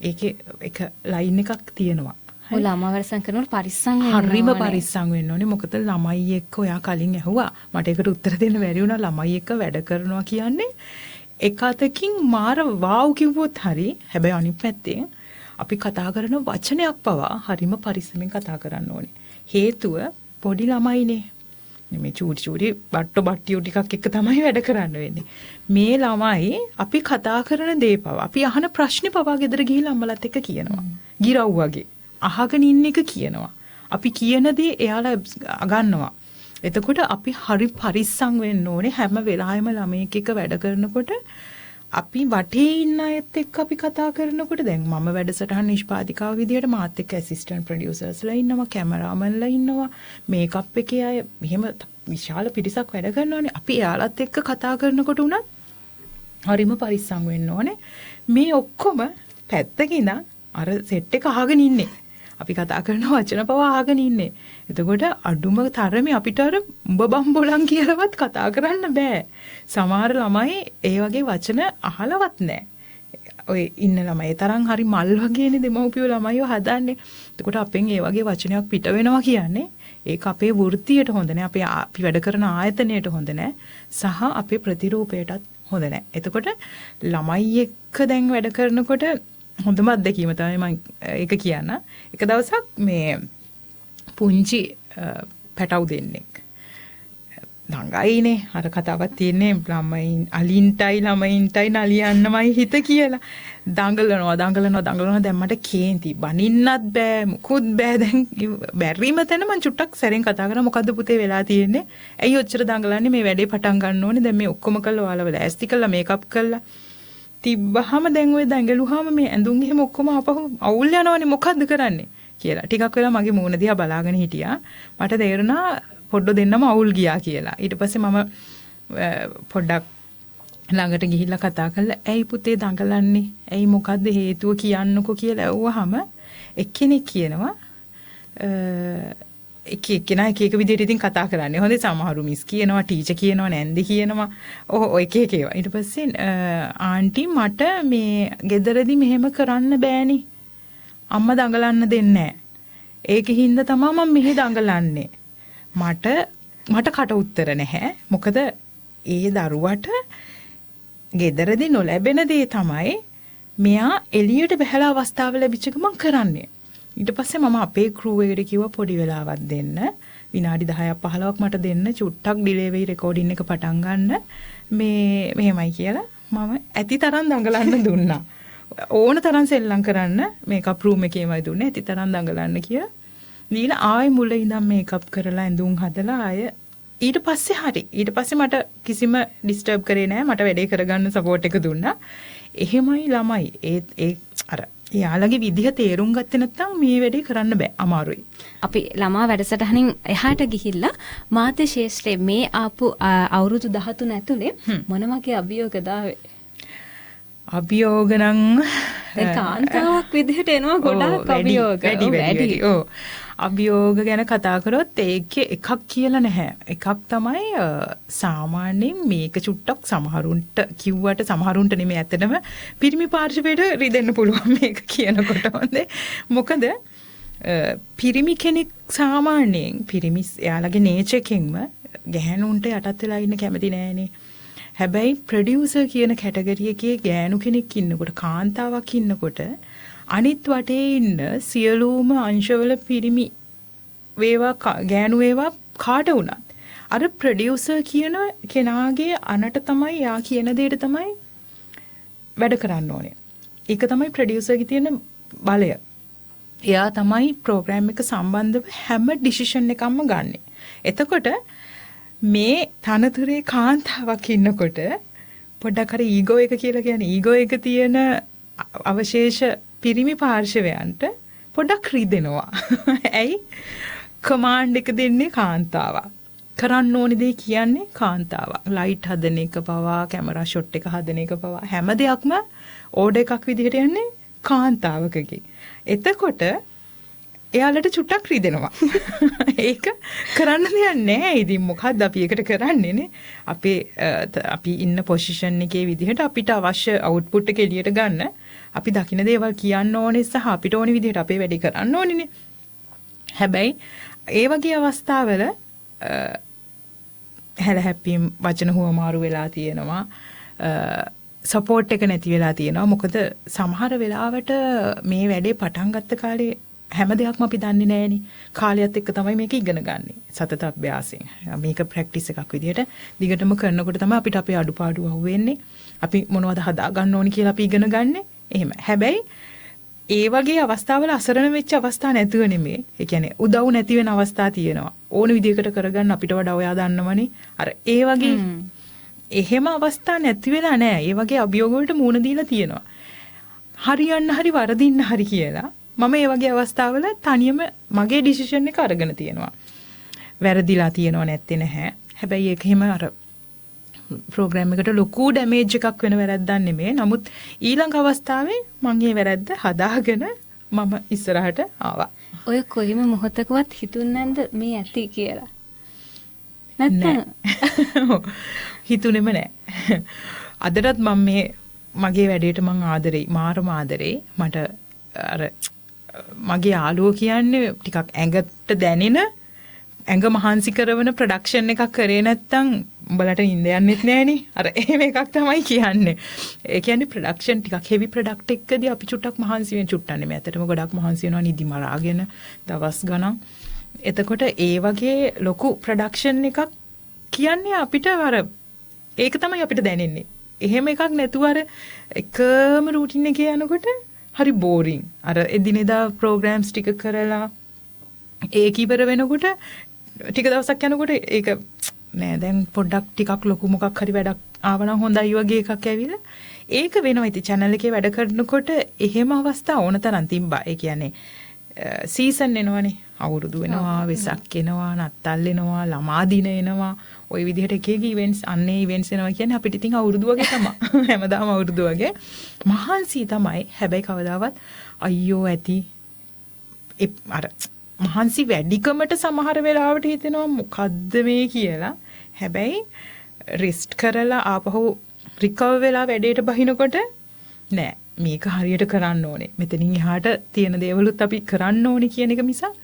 S2: ඒකේ එක ලයින් එකක් තියෙනවා.
S1: ඔය ළමා වැඩසටහන් කරනකොට පරිස්සම් වෙන්න ඕනේ.
S2: හරිම පරිස්සම් වෙන්න ඕනේ. මොකද ළමයි එක්ක ඔයා කලින් ඇහුවා. මට ඒකට උත්තර දෙන්න බැරි වුණා. ළමයි එක්ක වැඩ කරනවා කියන්නේ එක අතකින් මාර වාව් කිව්වොත් හරි. හැබැයි අනිත් පැත්තෙන් අපි කතා කරන වචනයක් පවා හරිම පරිස්සමෙන් කතා කරන්න ඕනේ. හේතුව පොඩි ළමයිනේ. මේ චූටි චූටි බට්ටෝ බට්ටියෝ ටිකක් එක්ක තමයි වැඩ කරන්න වෙන්නේ. මේ ළමයි අපි කතා කරන දේ පවා, අපි අහන ප්‍රශ්නේ පවා ගෙදර ගිහිල්ලා අම්මලත් එක්ක කියනවා. ගිරව් වගේ. අහගෙන ඉන්න එක කියනවා. අපි කියන දේ එයාලා ගන්නවා. එතකොට අපි හරි පරිස්සම් වෙන්න ඕනේ හැම වෙලාවෙම ළමයෙක් එක්ක වැඩ කරනකොට. අපි වටේ ඉන්න අයත් එක්ක අපි කතා කරනකොට දැන් මම වැඩසටහන් නිෂ්පාදිකාව විදියට මාත් එක්ක ඇසිස්ටන්ට් ප්‍රොඩියුසර්ස්ලා ඉන්නවා, කැමරාමන්ලා ඉන්නවා, මේකප් එකේ අය, මෙහෙම විශාල පිරිසක් වැඩ කරනවානේ. අපි එයාලත් එක්ක කතා කරනකොට උනත් හරිම පරිස්සම් වෙන්න ඕනේ. මේ ඔක්කොම පැත්තක ඉඳන් අර සෙට් එක අහගෙන ඉන්නේ. අපි කතා කරන වචන පවා අහගෙන ඉන්නේ. එතකොට අඩුම තරමේ අපිට අර උඹ බම්බොලන් කියලාවත් කතා කරන්න බෑ. සමහර ළමයි ඒ වගේ වචන අහලවත් නෑ. ඔය ඉන්න ළමයි ඒ තරම් හරි මල් වගේනේ දෙමව්පියෝ ළමයිව හදන්නේ. එතකොට අපෙන් ඒ වගේ වචනයක් පිට වෙනවා කියන්නේ ඒක අපේ වෘත්තියට හොඳ නෑ. අපි වැඩ කරන ආයතනයට හොඳ නෑ. සහ අපේ ප්‍රතිරූපයටත් හොඳ නෑ. එතකොට ළමයි එක්ක දැන් වැඩ කරනකොට හොඳම අත්දැකීම තමයි මම ඒක කියන්න. එක දවසක් මේ පුංචි පැටව් දෙන්නෙක් ළඟයිනේ අර කතාවක් තියෙන්නේ ළමයින් අලින්ටයි ළමයින්ටයි නලියන්නමයි හිත කියලා. දඟලනවා දඟලනවා දඟලනවා. දැන් මට කේන්ති, බනින්නත් බෑ මුකුත් බෑ. දැන් බැරිම තැන මං චුට්ටක් සැරෙන් කතා කරා, මොකද්ද පුතේ වෙලා තියෙන්නේ, ඇයි ඔච්චර දඟලන්නේ, මේ වැඩේ පටන් ගන්න ඕනේ, දැන් මේ ඔක්කොම කරලා ඔයාලව ලෑස්ති කරලා මේකප් කරලා තිබ්බහම දැන් ඔය දඟලුවාම මේ ඇඳුම් එහෙම ඔක්කොම ආපහු අවුල් යනවනේ, මොකද්ද කරන්නේ කියලා. ටිකක් වෙලා මගේ මූණ දිහා බලාගෙන හිටියා. මට තේරුණා පොඩ්ඩ දෙන්නම අවුල් ගියා කියලා. ඊට පස්සේ මම පොඩ්ඩක් ළඟට ගිහිල්ලා කතා කරලා, ඇයි පුතේ දඟලන්නේ, ඇයි මොකද්ද හේතුව කියන්නකෝ කියලා ඇහුවාම එක්කෙනෙක් කියනවා, එක එක්කෙනා එක එක විදිහට ඉතින් කතා කරන්නේ. හොඳේ, සමහරු මිස් කියනවා, ටීචර් කියනවා, නැන්දි කියනවා, ඔය එක එක ඒවා. ඊට පස්සේ ආන්ටි මට මේ ගෙදරදි මෙහෙම කරන්න බෑනේ, අම්මා දඟලන්න දෙන්නේ නෑ, ඒක හින්දා තමයි මම මෙහෙ දඟලන්නේ. මට කට උත්තර නැහැ. මොකද ඒ දරුවට ගෙදරදී නොලැබෙන දේ තමයි මෙයා එළියට බහැලා අවස්ථාව ලැබිච්ච ගමන් කරන්නේ. ඊට පස්සේ මම අපේ ක්‍රූ එකට කිව්වා පොඩි වෙලාවක් දෙන්න, විනාඩි 10ක් 15ක් මට දෙන්න, චුට්ටක් ඩිලේ වෙයි රෙකෝඩින් එක පටන් ගන්න, මේ මෙහෙමයි කියලා මම ඇති තරම් දඟලන්න දුන්නා. ඕන තරම් සෙල්ලම් කරන්න මේකප් රූම් එකේමයි දුන්නේ, ඇති තරම් දඟලන්න කියලා. දීලා ආයෙ මුල ඉඳන් මේකප් කරලා ඇඳුම් හදලා ආයෙ ඊට පස්සේ හරි. ඊට පස්සේ මට කිසිම ඩිස්ටර්බ් කරේ නෑ, මට වැඩේ කරගන්න සපෝට් එක දුන්නා. එහෙමයි ළමයි ඒ ඒ අර එයාලගේ විදිහ තේරුම් ගත්තේ නැත්නම් මේ වැඩේ කරන්න බෑ, අමාරුයි.
S1: අපි ළමා වැඩසටහනින් එහාට ගිහිල්ලා මාධ්‍ය ක්ෂේත්‍රයේ මේ ආපු අවුරුදු 13 ඇතුලේ මොන වගේ අභියෝගද ආවේ?
S2: අභියෝග නම්
S1: දැන් කාන්තාවක් විදිහට එනවා ගොඩාක් අභියෝග.
S2: වැඩි වැඩි. ඔව්. අභියෝග ගැන කතා කරොත් ඒකේ එකක් කියලා නැහැ. එකක් තමයි සාමාන්‍යයෙන් මේක චුට්ටක් සමහරුන්ට කිව්වට සමහරුන්ට නෙමෙයි, ඇත්තටම පිරිමි පාර්ශවයට රිදෙන්න පුළුවන් මේක කියනකොට. හොඳේ. මොකද පිරිමි කෙනෙක් සාමාන්‍යයෙන් පිරිමි එයාලගේ නේචර් එකෙන්ම ගැහැණුන්ට යටත් වෙලා ඉන්න කැමති නෑනේ. හැබැයි ප්‍රොඩියුසර් කියන කැටගරි එකේ ගෑනු කෙනෙක් ඉන්නකොට, කාන්තාවක් ඉන්නකොට අනිත් වටේ ඉන්න සියලුම අංශවල පිරිමි වේවා ගෑනු වේවා කාට වුණත් අර ප්‍රොඩියුසර් කියන කෙනාගේ අනට තමයි, යා කියන දෙයට තමයි වැඩ කරන්න ඕනේ. ඒක තමයි ප්‍රොඩියුසර්ගේ තියෙන බලය. එයා තමයි ප්‍රෝග්‍රෑම් එක සම්බන්ධව හැම ඩිසිෂන් එකක්ම ගන්නෙ. එතකොට මේ තනතුරේ කාන්තාවක් ඉන්නකොට පොඩ්ඩක් අර ඊගෝ එක කියලා කියන්නේ ඊගෝ එක තියෙන අවශේෂ පිරිමි පාර්ශවයන්ට පොඩ්ඩක් රිදෙනවා. ඇයි? කමාන්ඩ් එක දෙන්නේ කාන්තාවක්. කරන්න ඕනි දේ කියන්නේ කාන්තාවක්. ලයිට් හදන එක පවා, කැමරා ෂොට් එක හදන එක පවා හැම දෙයක්ම ඕඩර් එකක් විදිහට යන්නේ කාන්තාවකගේ. එතකොට එයාලට චුට්ටක් රිදෙනවා. ඒක කරන්න දෙයක් නෑ. ඉතින් මොකද්ද අපි ඒකට කරන්නේ නේ? අපේ අපි ඉන්න පොසිෂන් එකේ විදිහට අපිට අවශ්‍ය අවුට්පුට් එක එළියට ගන්න අපි දකින දේවල් කියන්න ඕනේ සහ අපිට ඕනේ විදිහට අපේ වැඩේ කරන්න ඕනේනේ. හැබැයි ඒ වගේ අවස්ථාවල හැලහැප්පීම් වචන හුවමාරු වෙලා තියෙනවා. සපෝට් එක නැති වෙලා තියෙනවා. මොකද සමහර වෙලාවට මේ වැඩේ පටන් ගත්ත කාලේ හැම දෙයක්ම අපි දන්නේ නෑනේ. කාලයත් එක්ක තමයි මේක ඉගෙන ගන්නෙ. සතත අභ්‍යාසයෙන්. මේක ප්‍රැක්ටිස් එකක් විදිහට දිගටම කරනකොට තමයි අපිට අපේ අඩුපාඩු අහුවෙන්නේ. අපි මොනවද හදා ගන්න ඕනි කියලා අපි ඉගෙන ගන්නෙ. එහෙම. හැබැයි ඒ වගේ අවස්ථාවල අසරණ වෙච්ච අවස්ථා නැතුව නෙමෙයි. ඒ කියන්නේ උදව් නැති වෙන අවස්ථා තියෙනවා. ඕන විදිහකට කරගන්න අපිට වඩා ඔයා දන්නවනේ. අර ඒ වගේ එහෙම අවස්ථා නැති වෙලා නෑ. ඒ වගේ අභියෝග වලට මුහුණ දීලා තියෙනවා. හරියන්න හරි වරදින්න හරි කියලා මම ඒ වගේ අවස්ථාවල තනියම මගේ ඩිසිෂන් එක අරගෙන තියෙනවා. වැරදිලා තියෙනව නැත්තේ නැහැ. හැබැයි ඒක එහෙම අර ප්‍රෝග්‍රෑම් එකට ලොකු ඩැමේජ් එකක් වෙන වැරද්දක් නෙමෙයි. නමුත් ඊළඟ අවස්ථාවේ මං ඒ වැරද්ද හදාගෙන මම ඉස්සරහට ආවා.
S1: ඔය කොයිම මොහොතකවත් හිතුන්නේ නැන්ද මේ ඇති කියලා? නැත්නම්
S2: හිතුනේම නෑ. අදටත් මම මේ මගේ වැඩේට මං ආදරෙයි, මාරම ආදරෙයි. මට අර මගේ යාළුවෝ කියන්නේ ටිකක් ඇඟට දැනෙන ඇඟ මහන්සි කරන ප්‍රොඩක්ෂන් එකක් කරේ නැත්තම් උඹලට නිින්ද යන්නෙත් නෑනේ. අර එහෙම එකක් තමයි කියන්නේ. ඒ කියන්නේ ප්‍රොඩක්ෂන් ටිකක් හෙවි ප්‍රොඩක්ට් එකකදී අපි චුට්ටක් මහන්සි වෙන චුට්ටක් නෙමෙයි. ඇත්තටම ගොඩක් මහන්සි වෙනවා නිදි මරාගෙන දවස් ගණන්. එතකොට ඒ වගේ ලොකු ප්‍රොඩක්ෂන් එකක් කියන්නේ අපිට අර ඒක තමයි අපිට දැනෙන්නේ. එහෙම එකක් නැතුව අර එකම රූටින් එකේ යනකොට හරි බෝරින්. අර එදිනෙදා ප්‍රෝග්‍රෑම්ස් ටික කරලා ඒක ඉවර වෙනකොට ටික දවසක් යනකොට ඒක නෑ දැන් පොඩ්ඩක් ටිකක් ලොකු මොකක් හරි වැඩක් ආවනම් හොඳයි වගේ එකක් ඇවිල්ලා ඒක වෙනවා. ඉතින් චැනල් එකේ වැඩ කරනකොට එහෙම අවස්ථා ඕන තරම් තිබ්බා. ඒ කියන්නේ සීසන් එනවනේ. අවුරුදු වෙනවා, වෙසක් එනවා, නත්තල් එනවා, ළමා දින එනවා. ඔය විදිහට එක එක ඉවෙන්ට්ස් අන්නේ ඉවෙන්ට්ස් එනවා කියන්නේ අපිට ඉතින් අවුරුදු වගේ තමයි. හැමදාම අවුරුදු වගේ. මහන්සි තමයි. හැබැයි කවදාවත් අයියෝ ඇති අර මහන්සි වැඩිකමට සමහර වෙලාවට හිතෙනවා මොකද්ද මේ කියලා. හැබැයි රෙස්ට් කරලා ආපහු රිකවර් වෙලා වැඩේට බහිනකොට නෑ මේක හරියට කරන්න ඕනේ. මෙතනින් එහාට තියෙන දේවලුත් අපි කරන්න ඕනේ කියන එක මිසක්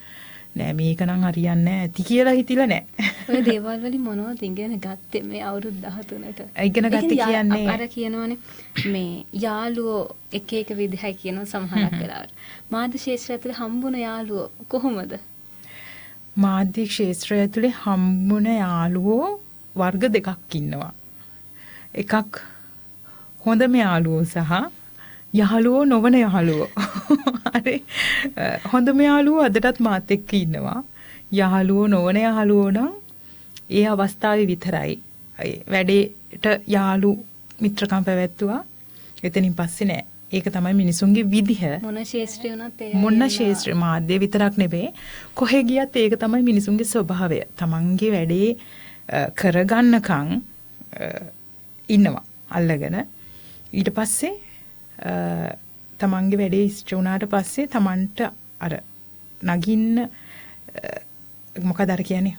S2: නෑ මේක නම් හරියන්නේ නෑ ඇති කියලා හිතිලා නෑ.
S1: ඔය දේවල් වලින් මොනවද ඉගෙන ගත්තේ මේ අවුරුදු 13ට?
S2: ඉගෙන ගත්තේ කියන්නේ
S1: අර කියනවනේ මේ යාළුවෝ එක එක විදිහයි කියනවා සමහරක් වෙලාවට. මාධ්‍ය ක්ෂේත්‍රය ඇතුලේ හම්බුන යාළුවෝ කොහොමද?
S2: මාධ්‍ය ක්ෂේත්‍රය ඇතුලේ හම්බුන යාළුවෝ වර්ග දෙකක් ඉන්නවා. එකක් හොඳම යාළුවෝ සහ යහළුවෝ නොවන යහළුවෝ. හරි. හොඳම යාළුවෝ අදටත් මාත් එක්ක ඉන්නවා. යහළුවෝ නොවන යහළුවෝ නම් ඒ අවස්ථාවේ විතරයි. වැඩේට යාළු මිත්‍රකම් පැවැත්තුවා. එතනින් පස්සේ නෑ. ඒක තමයි මිනිසුන්ගේ විදිහ.
S1: මොන ක්ෂේත්‍රය වුණත් ඒ
S2: මොන ක්ෂේත්‍රය මාධ්‍ය විතරක් නෙවෙයි. කොහෙ ගියත් ඒක තමයි මිනිසුන්ගේ ස්වභාවය. තමන්ගේ වැඩේ කරගන්නකම් ඉන්නවා අල්ලගෙන. ඊට පස්සේ තමන්ගේ වැඩේ ඉෂ්ට වුණාට පස්සේ තමන්ට අර නගින්න මොකද අර කියන්නේ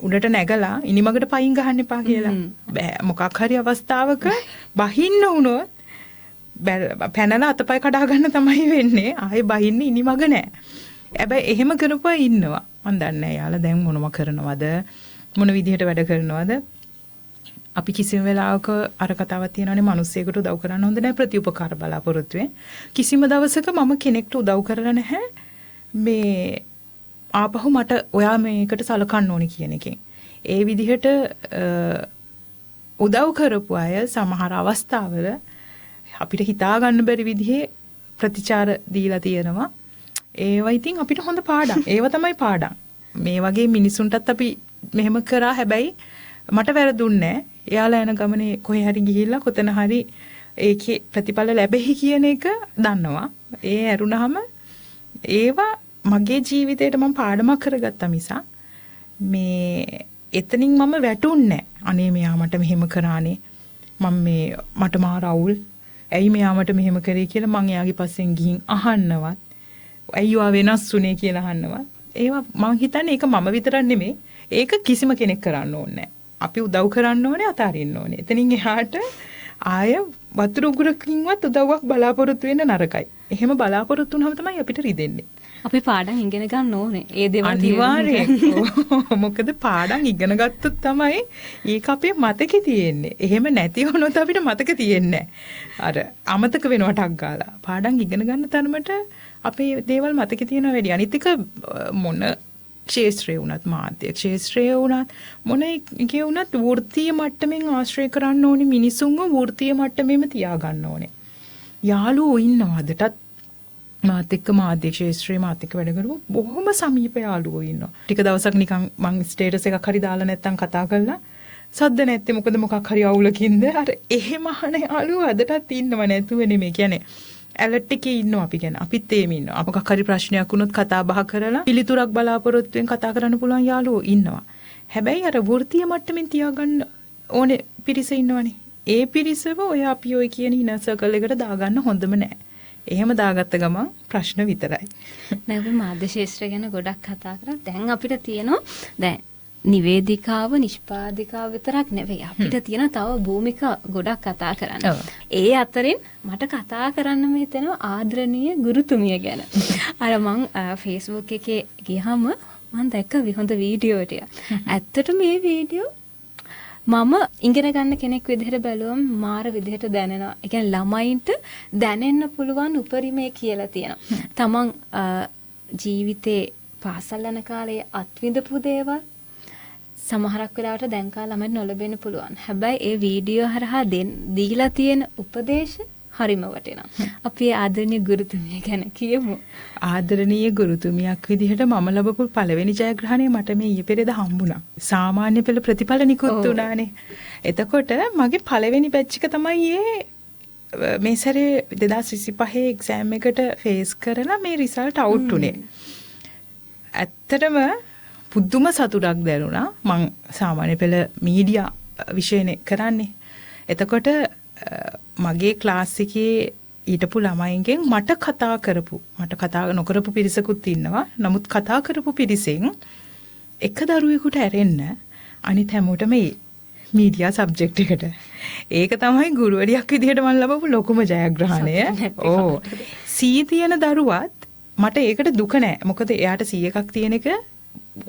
S2: උඩට නැගලා ඉනිමගට පයින් ගහන්න එපා කියලා. බෑ මොකක් හරි අවස්ථාවක බහින්න වුණොත් පැනලා අතපය කඩා ගන්න තමයි වෙන්නේ. ආයේ බහින්න ඉනිමග නෑ. හැබැයි එහෙම කරපුවා ඉන්නවා. මන් දන්නේ නෑ යාලා දැන් මොනව කරනවද මොන විදිහට වැඩ කරනවද. අපි කිසිම වෙලාවක අර කතාවක් තියෙනවානේ මිනිස්සෙකුට උදව් කරන්න හොඳ නෑ ප්‍රතිඋපකාර බලාපොරොත්තු වෙන. කිසිම දවසක මම කෙනෙක්ට උදව් කරලා නැහැ මේ ආපහු මට ඔයා මේකට සලකන්න ඕනේ කියන එකෙන්. ඒ විදිහට උදව් කරපු අය සමහර අවස්ථාවල අපිට හිතා ගන්න බැරි විදිහේ ප්‍රතිචාර දීලා තියෙනවා. ඒවා ඉතින් අපිට හොඳ පාඩම්. ඒවා තමයි පාඩම්. මේ වගේ මිනිසුන්ටත් අපි මෙහෙම කරා. හැබැයි මට වැරදුන්නේ නෑ. එයාලා යන ගමනේ කොහේ හරි ගිහිල්ලා කොතන හරි ඒකේ ප්‍රතිඵල ලැබෙයි කියන එක දන්නවා. ඒ ඇරුණාම ඒවා මගේ ජීවිතේට මම පාඩමක් කරගත්තා මිසක් මේ එතනින් මම වැටුන්නේ නෑ. අනේ මෙයා මට මෙහෙම කරානේ. මම මේ මට මාර අවුල්. ඇයි මෙයා මට මෙහෙම කරේ කියලා මං එයාගේ පස්සෙන් ගිහින් අහන්නවත් ඇයි ඔයා වෙනස් වුනේ කියලා අහනවා. ඒවා මං හිතන්නේ ඒක මම විතරක් නෙමෙයි. ඒක කිසිම කෙනෙක් කරන්න ඕනේ නෑ. අපි උදව් කරන්න ඕනේ, අතාරින්න ඕනේ. එතනින් එහාට ආය වතුර උගුරකින්වත් උදව්වක් බලාපොරොත්තු වෙන්න නරකයි. එහෙම බලාපොරොත්තු වුණාම තමයි අපිට රිදෙන්නේ.
S1: අපි පාඩම් ඉගෙන ගන්න ඕනේ. ඒ දේවල්
S2: අනිවාර්යෙන්. මොකද පාඩම් ඉගෙන ගත්තොත් තමයි ඒක අපේ මතකේ තියෙන්නේ. එහෙම නැති වුණොත් අපිට මතක තියෙන්නේ අර අමතක වෙනවා ටක් ගාලා. පාඩම් ඉගෙන ගන්න තරමට අපේ දේවල් මතකේ තියෙනවා වැඩි. අනිත් එක මොන ක්ෂේත්‍රය වුණත්, මාධ්‍ය ක්ෂේත්‍රය වුණත්, මොන එකේ වුණත් වෘත්තීය මට්ටමින් ආශ්‍රය කරන්න ඕනේ මිනිසුන්ව වෘත්තීය මට්ටමේම තියාගන්න ඕනේ. යාළුවෝ ඉන්නවා අදටත් මාත් එක්ක මාධ්‍ය ක්ෂේත්‍රයේ මාත් එක්ක වැඩ කරපු බොහොම සමීප යාළුවෝ ඉන්නවා. ටික දවසක් නිකන් මං ස්ටේටස් එකක් හරි දාලා නැත්තම් කතා කරලා සද්ද නැත්තේ මොකද මොකක් හරි අවුලකින්ද අර එහෙම අහන යාළුවෝ අදටත් ඉන්නව නැතුව නෙමෙයි. කියන්නේ ඇලර්ට් එකේ ඉන්නවා අපි ගැන. අපිත් එහෙම ඉන්නවා. මොකක් හරි ප්‍රශ්නයක් වුණොත් කතා බහ කරලා පිළිතුරක් බලාපොරොත්තුෙන් කතා කරන්න පුළුවන් යාළුවෝ ඉන්නවා. හැබැයි අර වෘත්තීය මට්ටමින් තියාගන්න ඕනේ පිරිස ඉන්නවනේ. ඒ පිරිසව ඔය අපි ඔය කියන ඉනර් සර්කල් එකට දාගන්න හොඳම නෑ. එහෙම දාගත්ත ගමන් ප්‍රශ්න විතරයි.
S1: දැන් අපි මාධ්‍ය ක්ෂේත්‍රය ගැන ගොඩක් කතා කරා. දැන් අපිට තියෙනවා දැන් නිවේදිකාව නිෂ්පාදිකාව විතරක් නෙවෙයි. අපිට තියෙන තව භූමිකා ගොඩක් කතා කරන්න. ඒ අතරින් මට කතා කරන්න මේ හිතෙනවා ආදරණීය ගුරුතුමිය ගැන. අර මං Facebook එකේ ගියහම මං දැක්ක හොඳ වීඩියෝ ටික. ඇත්තට මේ වීඩියෝ මම ඉගෙන ගන්න කෙනෙක් විදිහට බැලුවම මාර විදිහට දැනෙනවා. ඒ කියන්නේ ළමයින්ට දැනෙන්න පුළුවන් උපරිමය කියලා තියෙනවා. තමන් ජීවිතේ පාසල් යන කාලේ අත්විඳපු දේවල් සමහරක් වෙලාවට දැන් කාලේ ළමයින්ට නොලැබෙන්න පුළුවන්. හැබැයි ඒ වීඩියෝ හරහා දීලා තියෙන උපදේශ හරිම වටිනවා. අපි ආදරණීය ගුරුතුමිය ගැන කියමු.
S2: ආදරණීය ගුරුතුමියක් විදිහට මම ලැබපු පළවෙනි ජයග්‍රහණය මට මේ ඊයේ පෙරේද හම්බුණා. සාමාන්‍ය පෙළ ප්‍රතිඵල නිකුත් වුණානේ. එතකොට මගේ පළවෙනි බැච් එක තමයි මේ සැරේ 2025 එක්සෑම් එකට ෆේස් කරලා මේ රිසල්ට් අවුට් උනේ. ඇත්තටම පුදුම සතුටක් දැනුණා. මං සාමාන්‍ය පෙළ මීඩියා විෂයනේ කරන්නේ. එතකොට මගේ ක්ලාස් එකේ හිටපු ළමයින්ගෙන් මට කතා කරපු, මට කතා නොකරපු පිරිසකුත් ඉන්නවා. නමුත් කතා කරපු පිරිසෙන් එක දරුවෙකුට ඇරෙන්න අනිත් හැමෝටම ඒ මීඩියා සබ්ජෙක්ට් එකට. ඒක තමයි ගුරුවරියක් විදිහට මම ලැබපු ලොකුම ජයග්‍රහණය. ඔව්. සී තියෙන දරුවත් මට ඒකට දුක නෑ. මොකද එයාට සී එකක් තියෙන එක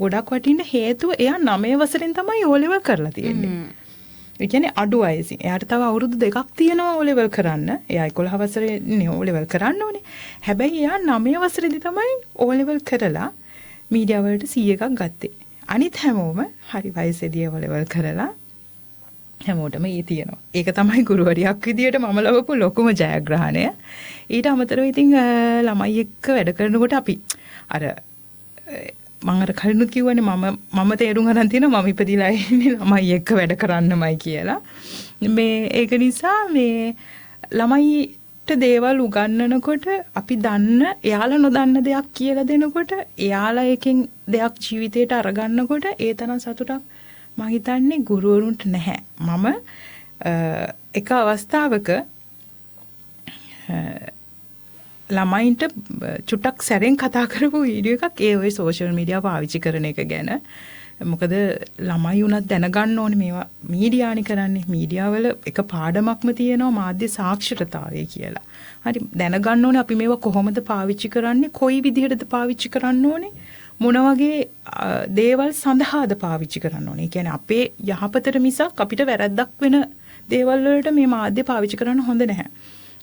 S2: ගොඩක් වටින්න හේතුව එයා 9 වසරෙන් තමයි ඕ ලෙවල් කරලා තියෙන්නේ. ඒ කියන්නේ අඩු වයසින්. එයාට තව අවුරුදු 2ක් තියෙනවා ඕ ලෙවල් කරන්න. එයා 11 වසරේ නේ ඕ ලෙවල් කරන්න ඕනේ. හැබැයි එයා 9 වසරේදී තමයි ඕ ලෙවල් කරලා මීඩියා වලට C එකක් ගත්තේ. අනිත් හැමෝම හරි වයසේදී ඕ ලෙවල් කරලා හැමෝටම ඒ තියෙනවා. ඒක තමයි ගුරුවරියක් විදියට මම ලැබපු ලොකුම ජයග්‍රහණය. ඊට අමතරව ඉතින් ළමයි එක්ක වැඩ කරනකොට අපි අර මං අර කලිනුත් කිව්වනේ මම තේරුම් අරන් තියෙනවා මම ඉපදිලා ඉන්නේ ළමයි එක්ක වැඩ කරන්නමයි කියලා. මේ ඒක නිසා මේ ළමයිට දේවල් උගන්වනකොට අපි දන්න එයාලා නොදන්න දෙයක් කියලා දෙනකොට එයාලා එකෙන් දෙයක් ජීවිතේට අරගන්නකොට ඒ තරම් සතුටක් මං හිතන්නේ ගුරුවරුන්ට නැහැ. මම එක අවස්ථාවක ළමයින්ට චුට්ටක් සැරෙන් කතා කරපු වීඩියෝ එකක් ඒ ඔය සෝෂල් මීඩියා පාවිච්චි කරන එක ගැන. මොකද ළමයි උනත් දැනගන්න ඕනේ මේවා මීඩියානේ කරන්නේ. මීඩියා වල එක පාඩමක්ම තියෙනවා මාධ්‍ය සාක්ෂරතාවය කියලා. හරි, දැනගන්න ඕනේ අපි මේවා කොහොමද පාවිච්චි කරන්නේ, කොයි විදිහටද පාවිච්චි කරන්න ඕනේ, මොන වගේ දේවල් සඳහාද පාවිච්චි කරන්න ඕනේ. ඒ කියන්නේ අපේ යහපතට මිසක් අපිට වැරද්දක් වෙන දේවල් වලට මේ මාධ්‍ය පාවිච්චි කරන්න හොඳ නැහැ.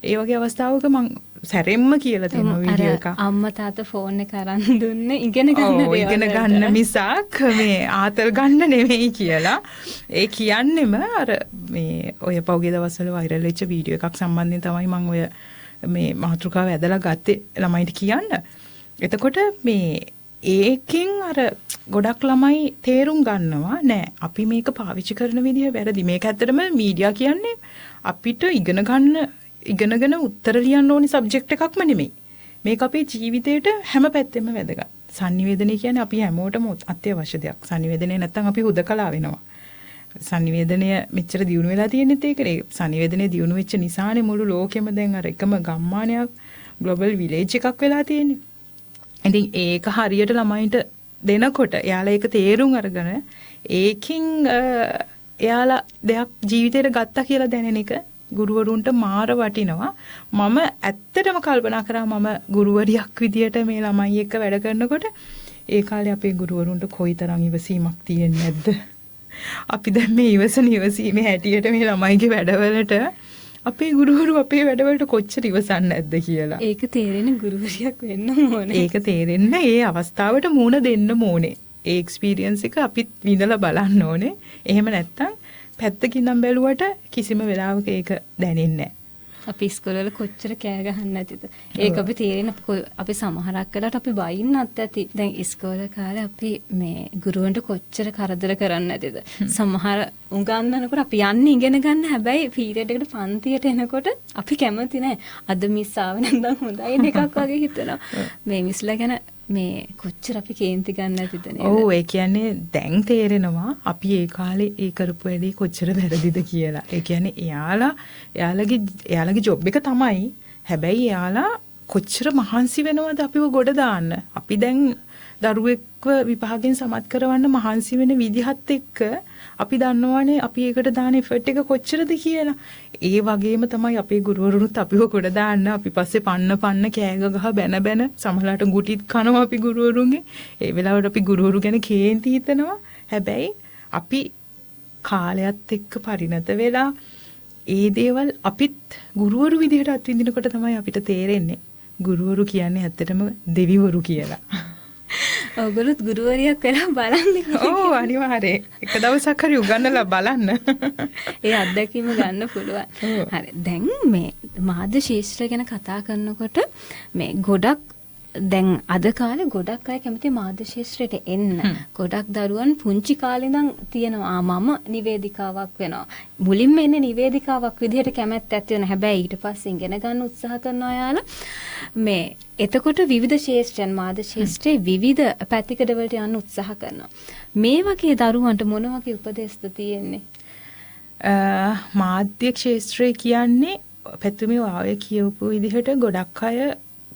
S2: ඒ වගේ අවස්ථාවක මං සැරෙන්ම කියලා තියෙනවා වීඩියෝ එකක්.
S1: අම්මා තාත්තා ෆෝන් එක අරන් දුන්නේ ඉගෙන ගන්න දේවල්.
S2: ඉගෙන ගන්න මිසක් මේ ආතල් ගන්න නෙවෙයි කියලා. ඒ කියන්නෙම අර මේ ඔය පහුගිය දවස්වල වෛරල් වෙච්ච වීඩියෝ එකක් සම්බන්ධයෙන් තමයි මං ඔය මේ මාතෘකාව ඇදලා ගත්තේ ළමයින්ට කියන්න. එතකොට මේ ඒකෙන් අර ගොඩක් ළමයි තේරුම් ගන්නවා නෑ අපි මේක පාවිච්චි කරන විදිය වැරදි. මේක ඇත්තටම මීඩියා කියන්නේ අපිට ඉගෙන ගන්න ඉගෙනගෙන උත්තර ලියන්න ඕනි සබ්ජෙක්ට් එකක්ම නෙමෙයි. මේක අපේ ජීවිතේට හැම පැත්තෙම වැදගත්. සන්නිවේදනය කියන්නේ අපි හැමෝටම අත්‍යවශ්‍ය දෙයක්. සන්නිවේදනය නැත්තම් අපි හුදකලා වෙනවා. සන්නිවේදනය මෙච්චර දියුණු වෙලා තියෙනෙත් ඒකනේ. සන්නිවේදනය දියුණු වෙච්ච නිසානේ මුළු ලෝකෙම දැන් අර එකම ගම්මානයක් ග්ලෝබල් විලේජ් එකක් වෙලා තියෙන්නේ. ඉතින් ඒක හරියට ළමයින්ට දෙනකොට එයාලා ඒක තේරුම් අරගෙන ඒකෙන් එයාලා දෙයක් ජීවිතේට ගත්තා කියලා දැනෙන එක ගුරුවරුන්ට මාර වටිනවා. මම ඇත්තටම කල්පනා කරා මම ගුරුවරියක් විදියට මේ ළමයි එක්ක වැඩ කරනකොට ඒ කාලේ අපේ ගුරුවරුන්ට කොයිතරම් ඉවසීමක් තියෙන්නේ නැද්ද? අපි දැන් මේ ඉවසන ඉවසීමේ හැටියට මේ ළමයිගේ වැඩවලට අපේ ගුරුවරු අපේ වැඩවලට කොච්චර ඉවසන්නේ නැද්ද කියලා.
S1: ඒක තේරෙන ගුරුවරියක් වෙන්න ඕනේ.
S2: ඒක තේරෙන්න ඒ අවස්ථාවට මුහුණ දෙන්න ඕනේ. ඒ එක්ස්පීරියන්ස් එක අපිත් විඳලා බලන්න ඕනේ. එහෙම නැත්තම් පැත්තකින් නම් බැලුවට කිසිම වෙලාවක ඒක දැනෙන්නේ නැහැ.
S1: අපි ඉස්කෝලේ කොච්චර කෑ ගහන්න ඇතිද? ඒක අපි තේරෙන අපි සමහරක් වෙලාවට අපි බයින්නත් ඇති. දැන් ඉස්කෝලේ කාලේ අපි මේ ගුරුවන්ට කොච්චර කරදර කරන්න ඇතිද? සමහර උගන්වනකොට අපි යන්නේ ඉගෙන ගන්න, හැබැයි පීරියඩ් එකට පන්තියට එනකොට අපි කැමති නෑ. අද මිස් ආවේ නැත්නම් හොඳයි එකක් වගේ හිතනවා. මේ මිස්ලා ගැන මේ කොච්චර අපි කේන්ති ගන්න ඇතිද නේද?
S2: ඔව්, ඒ කියන්නේ දැන් තේරෙනවා අපි ඒ කාලේ ඒ කරපු වැඩේ කොච්චර වැරදිද කියලා. ඒ කියන්නේ එයාලගේ ජොබ් එක තමයි. හැබැයි එයාලා කොච්චර මහන්සි වෙනවද අපිව ගොඩ දාන්න. අපි දැන් දරුවෙක්ව විභාගයෙන් සමත් කරවන්න මහන්සි වෙන විදිහත් එක්ක අපි දන්නවනේ අපි ඒකට දාන එෆර්ට් එක කොච්චරද කියලා. ඒ වගේම තමයි අපේ ගුරුවරුනුත් අපිව ගොඩ දාන්න අපි පස්සේ පන්න පන්න කෑ ගහ බැන බැන සමහරලාට ගුටිත් කනවා අපි ගුරුවරුන්ගේ. ඒ වෙලාවට අපි ගුරුවරු ගැන කේන්ති හිතනවා. හැබැයි අපි කාලයත් එක්ක පරිණත වෙලා ඒ දේවල් අපිත් ගුරුවරු විදිහට අත්විඳිනකොට තමයි අපිට තේරෙන්නේ ගුරුවරු කියන්නේ ඇත්තටම දෙවිවරු කියලා.
S1: ඔයගොල්ලොත් ගුරුවරියක් වෙලා බලන්න.
S2: ඔව්, අනිවාර්යයෙන්. එක දවසක් හරි උගන්නලා බලන්න.
S1: ඒ අත්දැකීම ගන්න පුළුවන්. හරි. දැන් මේ මාධ්‍ය ශාස්ත්‍රය ගැන කතා කරනකොට මේ ගොඩක් දැන් අද කාලේ ගොඩක් අය කැමති මාධ්‍ය ශාස්ත්‍රයට එන්න. ගොඩක් දරුවන් පුංචි කාලේ ඉඳන් තියෙනවා මම නිවේදිකාවක් වෙනවා. මුලින්ම එන්නේ නිවේදිකාවක් විදිහට කැමැත්ත ඇති වෙන. හැබැයි ඊට පස්සේ ඉගෙන ගන්න උත්සාහ කරනවා යාලා. මේ එතකොට විවිධ ශාස්ත්‍රයන් මාධ්‍ය ශාස්ත්‍රයේ විවිධ පැතිකඩ වලට යන්න උත්සාහ කරනවා. මේ වගේ දරුවන්ට මොන වගේ උපදෙස්ද තියෙන්නේ?
S2: මාධ්‍ය ක්ෂේත්‍රය කියන්නේ පැතුමේ ආවේ කියවපු විදිහට ගොඩක් අය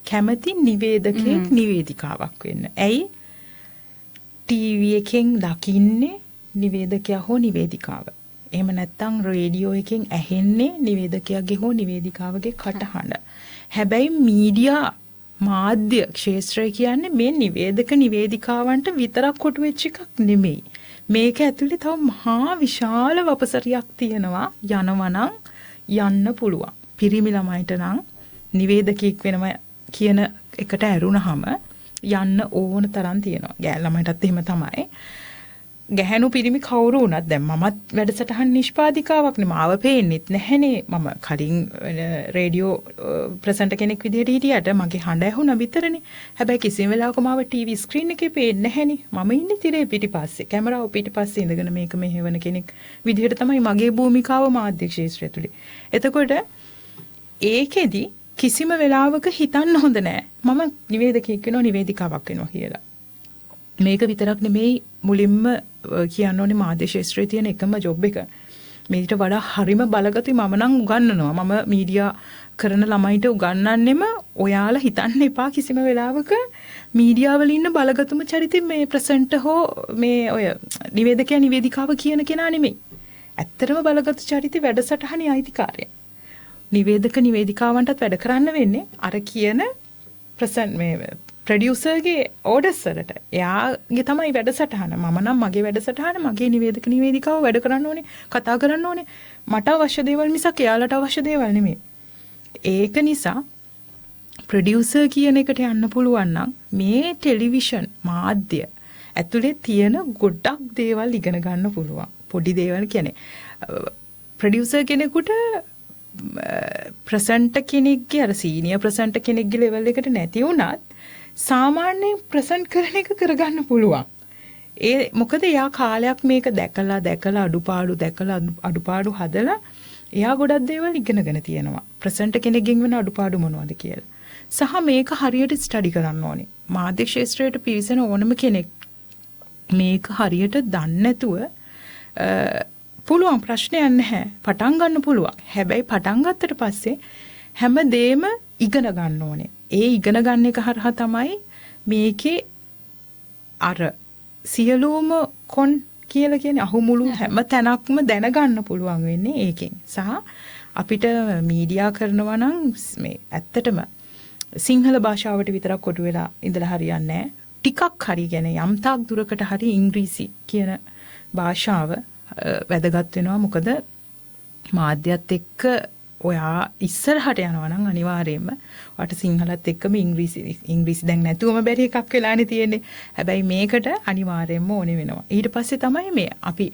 S2: කැමති නිවේදකයෙක් නිවේදිකාවක් වෙන්න. ඇයි? ටීවී එකෙන් දකින්නේ නිවේදකයා හෝ නිවේදිකාව. එහෙම නැත්නම් රේඩියෝ එකෙන් ඇහෙන්නේ නිවේදකයාගේ හෝ නිවේදිකාවගේ කටහඬ. හැබැයි මීඩියා මාධ්‍ය ක්ෂේත්‍රය කියන්නේ මේ නිවේදක නිවේදිකාවන්ට විතරක් කොටු වෙච්ච එකක් නෙමෙයි. මේක ඇතුලේ තව මහා විශාල වපසරියක් තියෙනවා. යනවා නම් යන්න පුළුවන්. පිරිමි ළමයිට නම් නිවේදකයෙක් වෙනවා කියන එකට ඇරුණාම යන්න ඕන තරම් තියෙනවා. ගෑනු ළමයිටත් එහෙම තමයි. ගැහැණු පිරිමි කවුරු වුණත් දැන් මමත් වැඩසටහන් නිෂ්පාදිකාවක් නේ, මාව පේන්නෙත් නැහැනේ. මම කලින් රේඩියෝ ප්‍රසන්ටර් කෙනෙක් විදිහට හිටියට මගේ හඬ ඇහුණා විතරනේ. හැබැයි කිසිම වෙලාවක මාව ටීවී ස්ක්‍රීන් එකේ පේන්නේ නැහැනේ. මම ඉන්නේ තිරේ පිටිපස්සේ, කැමරාව පිටිපස්සේ ඉඳගෙන මේක මෙහෙවන කෙනෙක් විදිහට තමයි මගේ භූමිකාව මාධ්‍ය ක්ෂේත්‍රය තුලේ. එතකොට ඒකෙදි කිසිම වෙලාවක හිතන්න හොඳ නෑ මම නිවේදකයෙක් වෙනවා නිවේදිකාවක් වෙනවා කියලා. මේක විතරක් නෙමෙයි මුලින්ම කියන්න ඕනේ මාධ්‍ය ක්ෂේත්‍රයේ තියෙන එකම ජොබ් එක. මේකට වඩා හරිම බලගතුයි මම නම් උගන්වනවා. මම මීඩියා කරන ළමයින්ට උගන්වන්නෙම ඔයාලා හිතන්න එපා කිසිම වෙලාවක මීඩියා වල ඉන්න බලගතුම චරිතෙ මේ ප්‍රසන්ට් හෝ මේ ඔය නිවේදකයා නිවේදිකාව කියන කෙනා නෙමෙයි. ඇත්තටම බලගතු චරිතෙ වැඩසටහනේ අයිතිකාරයා. නිවේදක නිවේදිකාවන්ටත් වැඩ කරන්න වෙන්නේ අර කියන ප්‍රසන්ට් මේ ප්‍රොඩියුසර්ගේ ඕඩර්ස් වලට. එයාගේ තමයි වැඩසටහන. මම නම් මගේ වැඩසටහන මගේ නිවේදක නිවේදිකාව වැඩ කරන්න ඕනේ, කතා කරන්න ඕනේ. මට අවශ්‍ය දේවල් මිසක් එයාලට අවශ්‍ය දේවල් නෙමෙයි. ඒක නිසා ප්‍රොඩියුසර් කියන එකට යන්න පුළුවන් නම් මේ ටෙලිවිෂන් මාධ්‍ය ඇතුලේ තියෙන ගොඩක් දේවල් ඉගෙන ගන්න පුළුවන්. පොඩි දේවල් කියන්නේ ප්‍රොඩියුසර් කෙනෙකුට ප්‍රසන්ටර් කෙනෙක්ගේ අර සීනියර් ප්‍රසන්ටර් කෙනෙක්ගේ ලෙවල් එකට නැති වුණත් සාමාන්‍යයෙන් ප්‍රසන්ට් කරන එක කරගන්න පුළුවන්. ඒ මොකද එයා කාලයක් මේක දැකලා දැකලා අඩුපාඩු දැකලා අඩුපාඩු හදලා එයා ගොඩක් දේවල් ඉගෙනගෙන තියෙනවා. ප්‍රසන්ටර් කෙනෙක්ගෙන් වෙන අඩුපාඩු මොනවද කියලා. සහ මේක හරියට ස්ටඩි කරන්න ඕනේ. මාධ්‍ය ක්ෂේත්‍රයට පිවිසෙන ඕනම කෙනෙක් මේක හරියට දන්නේ නැතුව පුළුවන් ප්‍රශ්නයක් නැහැ. පටන් ගන්න පුළුවන්. හැබැයි පටන් ගත්තට පස්සේ හැම දෙෙම ඉගෙන ගන්න ඕනේ. ඒ ඉගෙන ගන්න එක හරහා තමයි මේකේ අර සියලුම කොන් කියලා කියන්නේ අහුමුළු හැම තැනක්ම දැනගන්න පුළුවන් වෙන්නේ ඒකෙන්. සහ අපිට මීඩියා කරනවා නම් මේ ඇත්තටම සිංහල භාෂාවට විතරක් කොටු වෙලා ඉඳලා හරියන්නේ නැහැ. ටිකක් හරි කියන්නේ යම් තාක් දුරකට හරි ඉංග්‍රීසි කියන භාෂාව වැදගත් වෙනවා. මොකද මාධ්‍යත් එක්ක ඔයා ඉස්සරහට යනවා නම් අනිවාර්යයෙන්ම ඔයාට සිංහලත් එක්කම ඉංග්‍රීසි දැන් නැතුවම බැරි එකක් වෙලානේ තියෙන්නේ. හැබැයි මේකට අනිවාර්යයෙන්ම ඕනේ වෙනවා. ඊට පස්සේ තමයි මේ අපි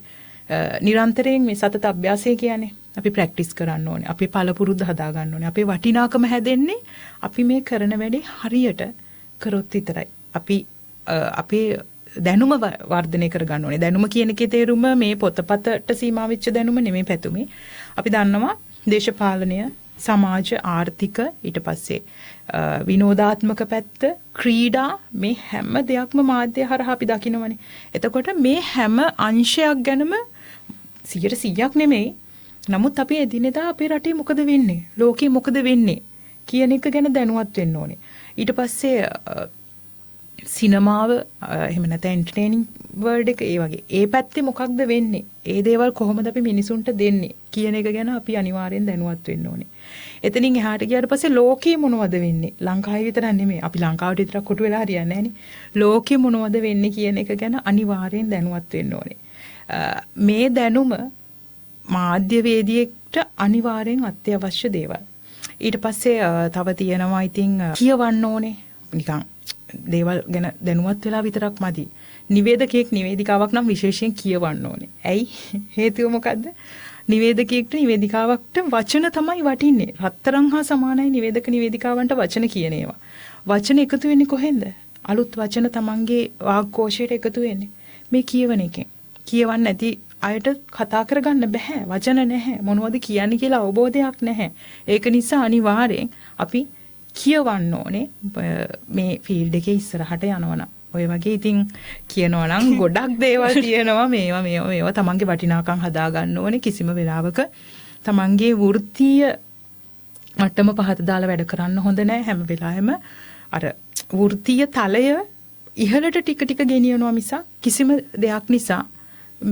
S2: නිරන්තරයෙන් මේ සතත අභ්‍යාසය කියන්නේ. අපි ප්‍රැක්ටිස් කරන්න ඕනේ. අපේ පළපුරුද්ද හදා ගන්න ඕනේ. අපේ වටිනාකම හැදෙන්නේ අපි මේ කරන වැඩේ හරියට කරොත් විතරයි. අපි අපේ දැනුම වර්ධනය කරගන්න ඕනේ. දැනුම කියන එකේ තේරුම මේ පොතපතට සීමා වෙච්ච දැනුම නෙමෙයි පැතුමේ. අපි දන්නවා දේශපාලනය, සමාජ, ආර්ථික, ඊට පස්සේ විනෝදාත්මක පැත්ත, ක්‍රීඩා, මේ හැම දෙයක්ම මාධ්‍ය හරහා අපි දකිනවනේ. එතකොට මේ හැම අංශයක් ගැනම 100%ක් නෙමෙයි. නමුත් අපි එදිනෙදා අපේ රටේ මොකද වෙන්නේ, ලෝකේ මොකද වෙන්නේ කියන එක ගැන දැනුවත් වෙන්න ඕනේ. ඊට පස්සේ සිනමාව, එහෙම නැත්නම් එන්ටර්ටේනින් වර්ල්ඩ් එක, ඒ වගේ ඒ පැත්තේ මොකක්ද වෙන්නේ, ඒ දේවල් කොහොමද අපි මිනිසුන්ට දෙන්නේ කියන එක ගැන අපි අනිවාර්යෙන් දැනුවත් වෙන්න ඕනේ. එතනින් එහාට ගියාට පස්සේ ලෝකේ මොනවද වෙන්නේ, ලංකාවේ විතරක් නෙමෙයි, අපි ලංකාවට විතරක් කොටු වෙලා හරියන්නේ නැහනේ. ලෝකේ මොනවද වෙන්නේ කියන එක ගැන අනිවාර්යෙන් දැනුවත් වෙන්න ඕනේ. මේ දැනුම මාධ්‍යවේදියෙක්ට අනිවාර්යෙන් අත්‍යවශ්‍ය දේවල්. ඊට පස්සේ තව තියෙනවා ඉතින් කියවන්න ඕනේ. නිකන් දේවල් ගැන දැනුවත් වෙලා විතරක් මදි. නිවේදකයෙක් නිවේදිකාවක් නම් විශේෂයෙන් කියවන්න ඕනේ. ඇයි? හේතුව මොකද්ද? නිවේදකයෙක්ට නිවේදිකාවක්ට වචන තමයි වටින්නේ. රත්තරන් හා සමානයි නිවේදක නිවේදිකාවන්ට වචන කියන ඒවා. වචන එකතු වෙන්නේ කොහෙන්ද? අලුත් වචන තමන්ගේ වාග්කෝෂයට එකතු වෙන්නේ මේ කියවන එකෙන්. කියවන්න නැති අයට කතා කරගන්න බැහැ. වචන නැහැ. මොනවද කියන්නේ කියලා අවබෝධයක් නැහැ. ඒක නිසා අනිවාර්යෙන් අපි කියවන්න ඕනේ මේ ෆීල්ඩ් එකේ ඉස්සරහට යනවනම්. ඔය වගේ ඉතින් කියනවා නම් ගොඩක් දේවල් තියෙනවා. මේවා මේවා මේවා තමන්ගේ වටිනාකම් හදා ගන්න ඕනේ. කිසිම වෙලාවක තමන්ගේ වෘත්තීය මට්ටම පහත දාලා වැඩ කරන්න හොඳ නෑ. හැම වෙලාවෙම අර වෘත්තීය තලය ඉහළට ටික ටික ගෙනියනවා මිසක් කිසිම දෙයක් නිසා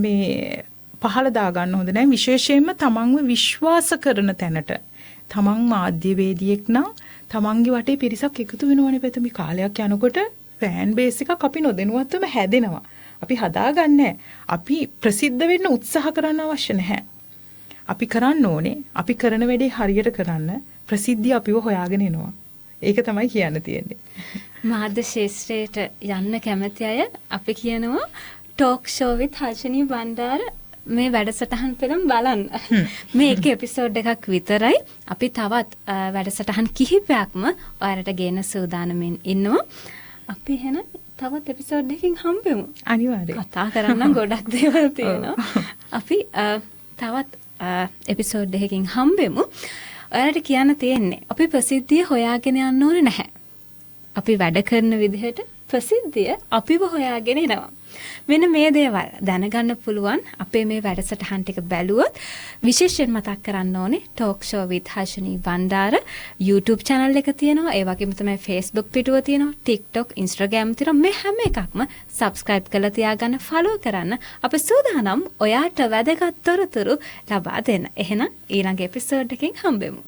S2: මේ පහළ දා ගන්න හොඳ නෑ. විශේෂයෙන්ම තමන්ව විශ්වාස කරන තැනට, තමන් මාධ්‍යවේදියෙක් නම් තමන්ගේ වටේ පිරිසක් එකතු වෙනවනේ පැතුමි. කාලයක් යනකොට ෆෑන් බේස් එකක් අපි නොදැනුවත්වම හැදෙනවා. අපි හදාගන්නේ. අපි ප්‍රසිද්ධ වෙන්න උත්සාහ කරන්න අවශ්‍ය නැහැ. අපි කරන්න ඕනේ අපි කරන වැඩේ හරියට කරන්න, ප්‍රසිද්ධිය අපිව හොයාගෙන එනවා. ඒක තමයි කියන්න තියෙන්නේ.
S1: මාධ්‍ය ක්ෂේත්‍රයට යන්න කැමති අය අපි කියනවා ටෝක් ෂෝ විත් හර්ෂිනී බණ්ඩාර මේ වැඩසටහන් පෙළම බලන්න. මේ එක එපිසෝඩ් එකක් විතරයි. අපි තවත් වැඩසටහන් කිහිපයක්ම ඔයාලට ගේන සූදානමින් ඉන්නවා. අපි එහෙනම් තවත් එපිසෝඩ් එකකින් හම්බෙමු.
S2: අනිවාර්යයෙන්.
S1: කතා කරන්න ගොඩක් දේවල් තියෙනවා. අපි තවත් එපිසෝඩ් එකකින් හම්බෙමු. ඔයාලට කියන්න තියෙන්නේ අපි ප්‍රසිද්ධිය හොයාගෙන යන්න ඕනේ නැහැ. අපි වැඩ කරන විදිහට ප්‍රසිද්ධිය අපිව හොයාගෙන එනවා. මෙන්න මේ දේවල් දැනගන්න පුළුවන් අපේ මේ වැඩසටහන් ටික බැලුවොත්. විශේෂයෙන් මතක් කරන්න ඕනේ talk show with Harshani Bandara YouTube channel එක තියෙනවා. ඒ වගේම තමයි Facebook පිටුව තියෙනවා, TikTok, Instagram තියෙනවා. මේ හැම එකක්ම subscribe කරලා තියාගන්න, follow කරන්න. අපි සූදානම් ඔයාට වැදගත් තොරතුරු ලබා දෙන්න. එහෙනම් ඊළඟ එපිසෝඩ් එකකින් හම්බෙමු.